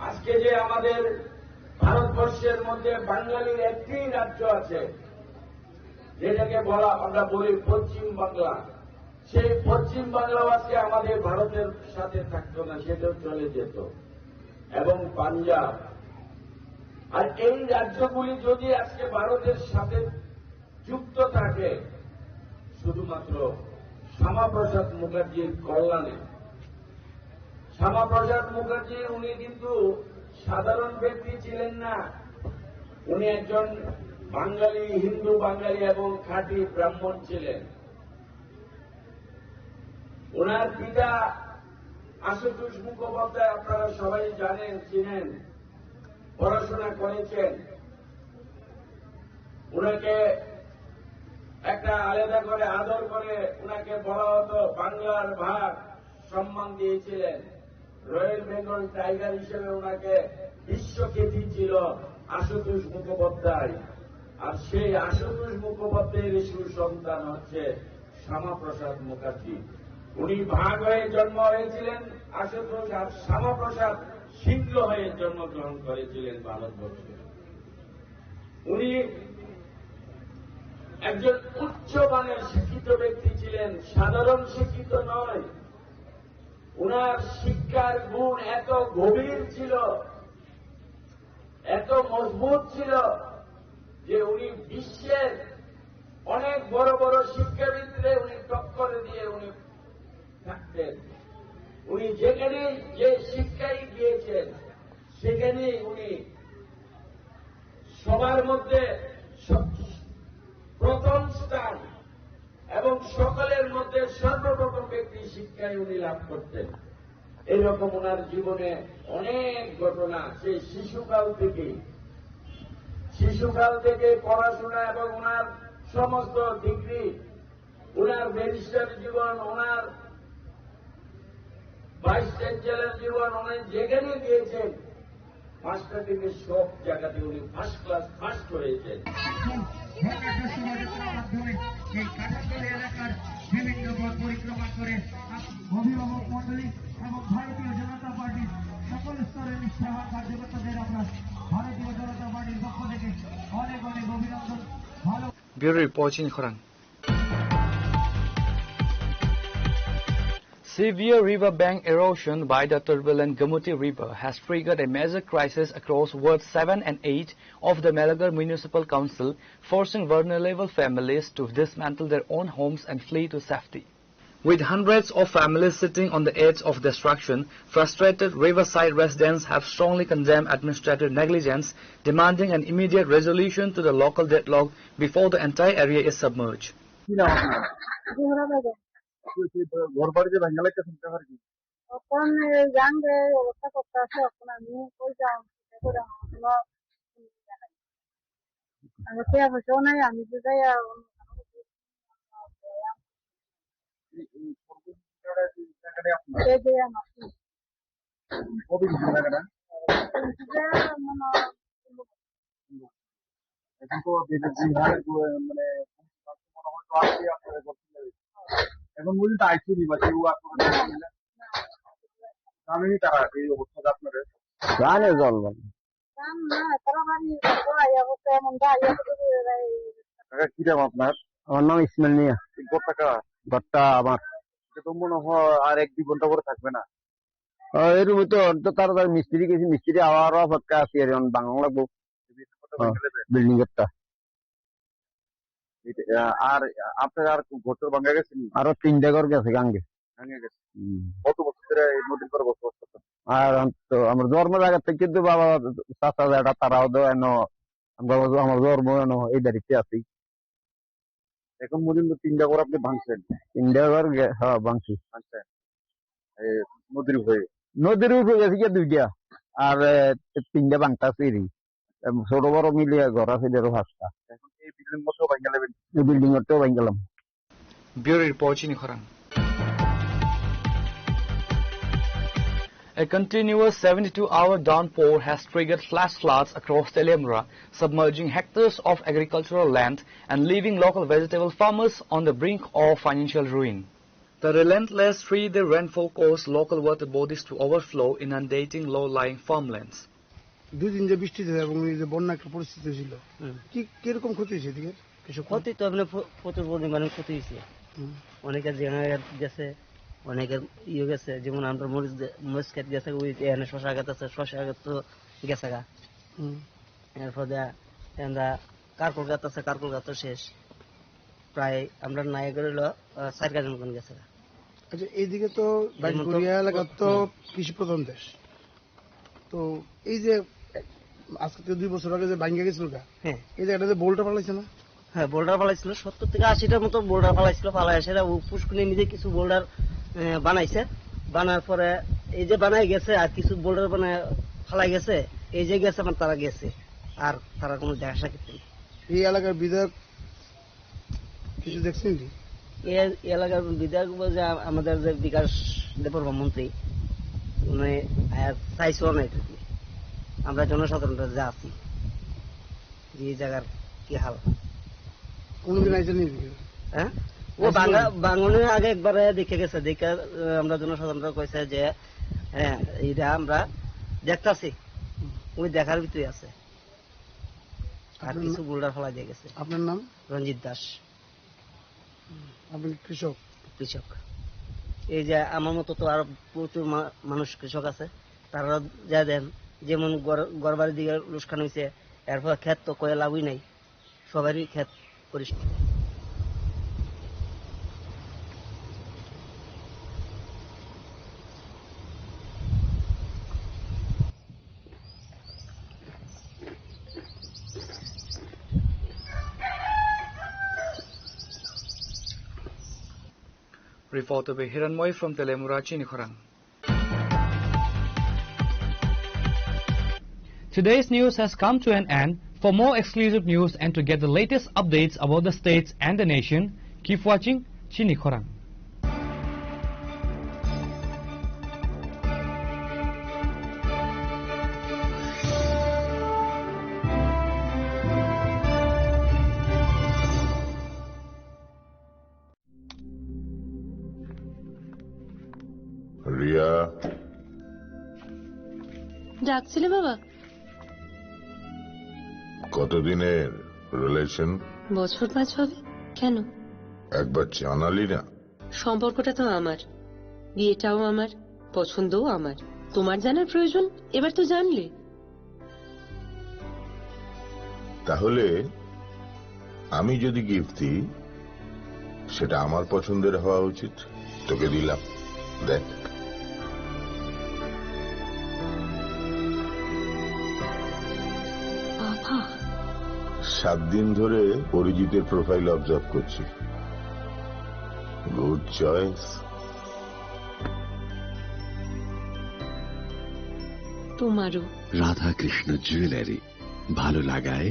আজকে যে আমাদের ভারতবর্ষের মধ্যে বাঙালির একটি রাজ্য আছে, যেটাকে বলা, আমরা বলি পশ্চিম বাংলা, সেই পশ্চিম বাংলাও আজকে আমাদের ভারতের সাথে থাকতো না, সেটাও চলে যেত। এবং পাঞ্জাব, আর এই রাজ্যগুলি যদি আজকে ভারতের সাথে যুক্ত থাকে, শুধুমাত্র শ্যামাপ্রসাদ মুখার্জির কল্যাণে। শ্যামাপ্রসাদ মুখার্জি উনি কিন্তু সাধারণ ব্যক্তি ছিলেন না, উনি একজন বাঙালি, হিন্দু বাঙালি এবং খাঁটি ব্রাহ্মণ ছিলেন। ওনার পিতা আশুতোষ মুখোপাধ্যায় আপনারা সবাই জানেন, চিনেন, পড়াশোনা করেছেন। ওনাকে একটা আলাদা করে আদর করে ওনাকে বলা হতো বাংলার ভাগ সম্মান দিয়েছিলেন। রয়্যাল বেঙ্গল টাইগার হিসেবে ওনাকে বিশ্বখ্যাতি ছিল আশুতোষ মুখোপাধ্যায়। আর সেই আশুতোষ মুখোপাধ্যায়ের সুসন্তান হচ্ছে শ্যামাপ্রসাদ মুখার্জি। উনি ভাগ হয়ে জন্ম হয়েছিলেন আশুতোষ, আর শ্যামাপ্রসাদ সিংহ হয়ে জন্মগ্রহণ করেছিলেন ভারতবর্ষে। উনি একজন উচ্চ মানের শিক্ষিত ব্যক্তি ছিলেন, সাধারণ শিক্ষিত নয়। ওনার শিক্ষার গুণ এত গভীর ছিল, এত মজবুত ছিল যে উনি বিশ্বের অনেক বড় বড় শিক্ষাবিদরে উনি টক্কর দিয়ে উনি থাকতেন। উনি যেখানে যে শিক্ষায় গিয়েছেন, সেখানেই উনি সবার মধ্যে স-, প্রথম স্থান এবং সকলের মধ্যে সর্বপ্রথম ব্যক্তি শিক্ষায় উনি লাভ করতেন। এরকম ওনার জীবনে অনেক ঘটনা, সেই শিশুকাল থেকে, শিশুকাল থেকে পড়াশোনা এবং ওনার সমস্ত ডিগ্রি, ওনার ব্যারিস্টার জীবন, ওনার ভাইস চ্যান্সেলর জীবন, উনি যেখানে গিয়েছেন, মাস্টার ডিগ্রি সব জায়গাতে উনি ফার্স্ট ক্লাস ফার্স্ট হয়েছেন। ঢাকা শোভাযাত্রার মাধ্যমে এই কাঠারতলী এলাকার বিভিন্ন পথ পরিক্রমা করে অভিভাবক মণ্ডলী এবং ভারতীয় জনতা পার্টির সকল স্তরের নিষ্ঠাবান কার্যকর্তাদের আমরা ভারতীয় জনতা পার্টির পক্ষ থেকে অনেক অনেক অভিনন্দন। ভালো Bureau report in Khorang. Severe river bank erosion by the turbulent Gomuti River has triggered a major crisis across wards seven and eight of the Melagar Municipal Council, forcing vulnerable families to dismantle their own homes and flee to safety. With hundreds of families sitting on the edge of destruction, frustrated riverside residents have strongly condemned administrative negligence, demanding an immediate resolution to the local deadlock before the entire area is submerged. কি নাম আপনার? জোহরা বেগম। আপনি কি ঘর বাড়ি যে ভাঙা লাগতেছেন, ব্যাপার কি? এখন এই জানবে অবস্থা করতে আছে, এখন আমি কই যাম, কি করে আমার কোনো আমি তো অবশ্য নাই, আমি তো যাই আর এই, এই সর্বনিম্ন জায়গাটা যে জায়গাটায় আপনার এই যে আমার কবে কিনছেন জায়গাটা? যে মানে এখন তো যে, যে হারে গো-, মানে মনে হয় তো আসলে আপনারা করতে পারেন। এখন পর্যন্ত আইসিডি বা কেউ আপনারা জানেন না? জানেনি তারা এই অবস্থাটা আপনাদের? জানে জল বলে। জান না, তারা বাড়ি ঘর আইয়া বলতে এমন দা আইয়া বলতে এই কাকা, কি নাম আপনার? আমার নাম ইসমাইল মিয়া। এই ঘরটা কার? ঘরটা আমার। এটা তো মনে হয় আর এক দুই ঘন্টা পরে থাকবে না। ও, এই রুমে তো, তো তাড়াতাড়ি মিস্ত্রি গেছে, মিস্ত্রি আওয়ার অপেক্ষা আছি আর এখন বাংলা লাগবো। এই বিল্ডিং ঘরটা হ্যাঁ, ভেঙে দেবে? বিল্ডিং ঘরটা। এটা, আহ, আর আপনার আর ঘর টর ভাঙা গেছে নি? আরো তিনটা ঘর গেছে গাঙ্গে। ভাঙা গেছে। হুম। কত বছর ধরে এই নদীর পাড়ে বসবাস করতেন? আর আম-, তো আমার জন্ম জায়গা থেকে কিন্তু বাবা, চাচা, যেটা, তারাও তো এনো, আমরা, আমার জন্ম এনো এই বাড়িতে আছি। এখন পর্যন্ত তিনটা ঘর আপনি ভাঙছেন? তিনটা ঘর গে-, হ্যাঁ, ভাঙছি। আচ্ছা। এ, নদীর উপরে? নদীর উপরে গেছে গিয়া দুইটা, আর, এ, তিনটা ভাঙতা সিঁড়ি। এম, ছোট বড় মিলিয়ে ঘর আছে দেড় পাঁচটা। এখন এই বিল্ডিং মতো ভাঙা নেবেন? এই বিল্ডিং মতো ভাঙলাম। Bureau report, Chini Khorang. A continuous seventy-two hour downpour has triggered flash floods across Teliamura, submerging hectares of agricultural land and leaving local vegetable farmers on the brink of financial ruin. The relentless three-day rainfall caused local water bodies to overflow, inundating low-lying farmlands. দুই দিন যে বৃষ্টি হয়েছে এবং এই যে বন্যা একটা পরিস্থিতি ছিল, হুম। কি, কিরকম ক্ষতি হয়েছে এদিকে কৃষক? ক্ষতি তো এমনি প্র-, প্রচুর পরিমাণে ক্ষতি হয়েছে। হুম। অনেকের জায়গা গেছে, অনেকের ইয়ে গেছে, যেমন আমরা মরিচ দে-, মরিচ ক্ষেত গেছে, ওই এখানে শশা ক্ষেত আছে, শশা ক্ষেত তো গেছে গা। হুম। এরপরে আমরা কারকল গাছ আছে, কারকল গাছ তো শেষ। প্রায় আমরা নাই করে হলো, আহ, চার গাছ মতন গেছে। আচ্ছা, এইদিকে তো যেমন তো বাইশগুড়িয়া এলাকা তো হুম। কৃষি প্রধান দেশ। তো এই যে আজকে তো দুই বছর আগে যে ভাঙ্গা গেছিল গা, হ্যাঁ। এই জায়গাটা যে বোল্ডার ফালাইছে না? হ্যাঁ, বোল্ডার ফালাইছিল, সত্তর থেকে আশিটার মতো বোল্ডার ফালাইছিল, ফালাই সেটা ও পুষ্কুনি নিজে কিছু বোল্ডার, আহ, বানাইছে। বানার পরে এই যে বানাই গেছে আর কিছু বোল্ডার বানায় ফালাই গেছে, এই যে গেছে, মানে তারা গেছে, আর তারা কোনো দেখা সাক্ষাৎ নেই। এই এলাকার বিধায়ক কিছু দেখছেন কি? এই এলাকার বিধায়ক বলতে আ-, আমাদের যে বিকাশ দেববর্মা মন্ত্রী, উনি, আহ, চাইছেও না এটা। আমরা জনসাধারণরা যা আছি, যে এই জায়গার কি হাল। কোনোদিন আইসেন নি? হ্যাঁ? ও আইসেন বাংলা, নি? বাঙালি আগে একবার দেখে গেছে, দেখে, আহ, আমরা জনসাধারণরা কইছে যে, হ্যাঁ, এটা আমরা দেখতাছি, ওই দেখার ভিতরে আছে। আর আপনার কিছু না-, বোল্ডার ফালাই দিয়ে গেছে। আপনার নাম? রঞ্জিত দাস। আপনি কৃষক? কৃষক। এই যে আমার মতো তো আরো প্রচুর মা-, মানুষ কৃষক আছে, তারা যা দেন, যেমন ঘর, ঘর বাড়ির দিকে লোকসান হয়েছে, এরপর ক্ষেত তো কয়ে লাভই নাই, সবারই ক্ষেত করিস। Reporter by Hiranmoy from Teliamura, Chini Khorang. Today's news has come to an end. For more exclusive news and to get the latest updates about the states and the nation, keep watching Chini Khorang. Riya. ডাকছিলে বাবা? কতদিনের রিলেশন? বছর পাঁচ হবে। কেন? একবার জানালি না। সম্পর্কটা তো আমার, বিয়েটাও আমার, পছন্দও আমার। তোমার জানার প্রয়োজন, এবার তো জানলে। তাহলে আমি যদি গিফট দিই, সেটা আমার পছন্দের হওয়া উচিত। তোকে দিলাম, দেখ। বাবা। সাত দিন ধরে অরিজিতের প্রোফাইল অবজার্ভ করছি। Good choice. তোমারও। রাধাকৃষ্ণ জুয়েলারি, ভালো লাগায়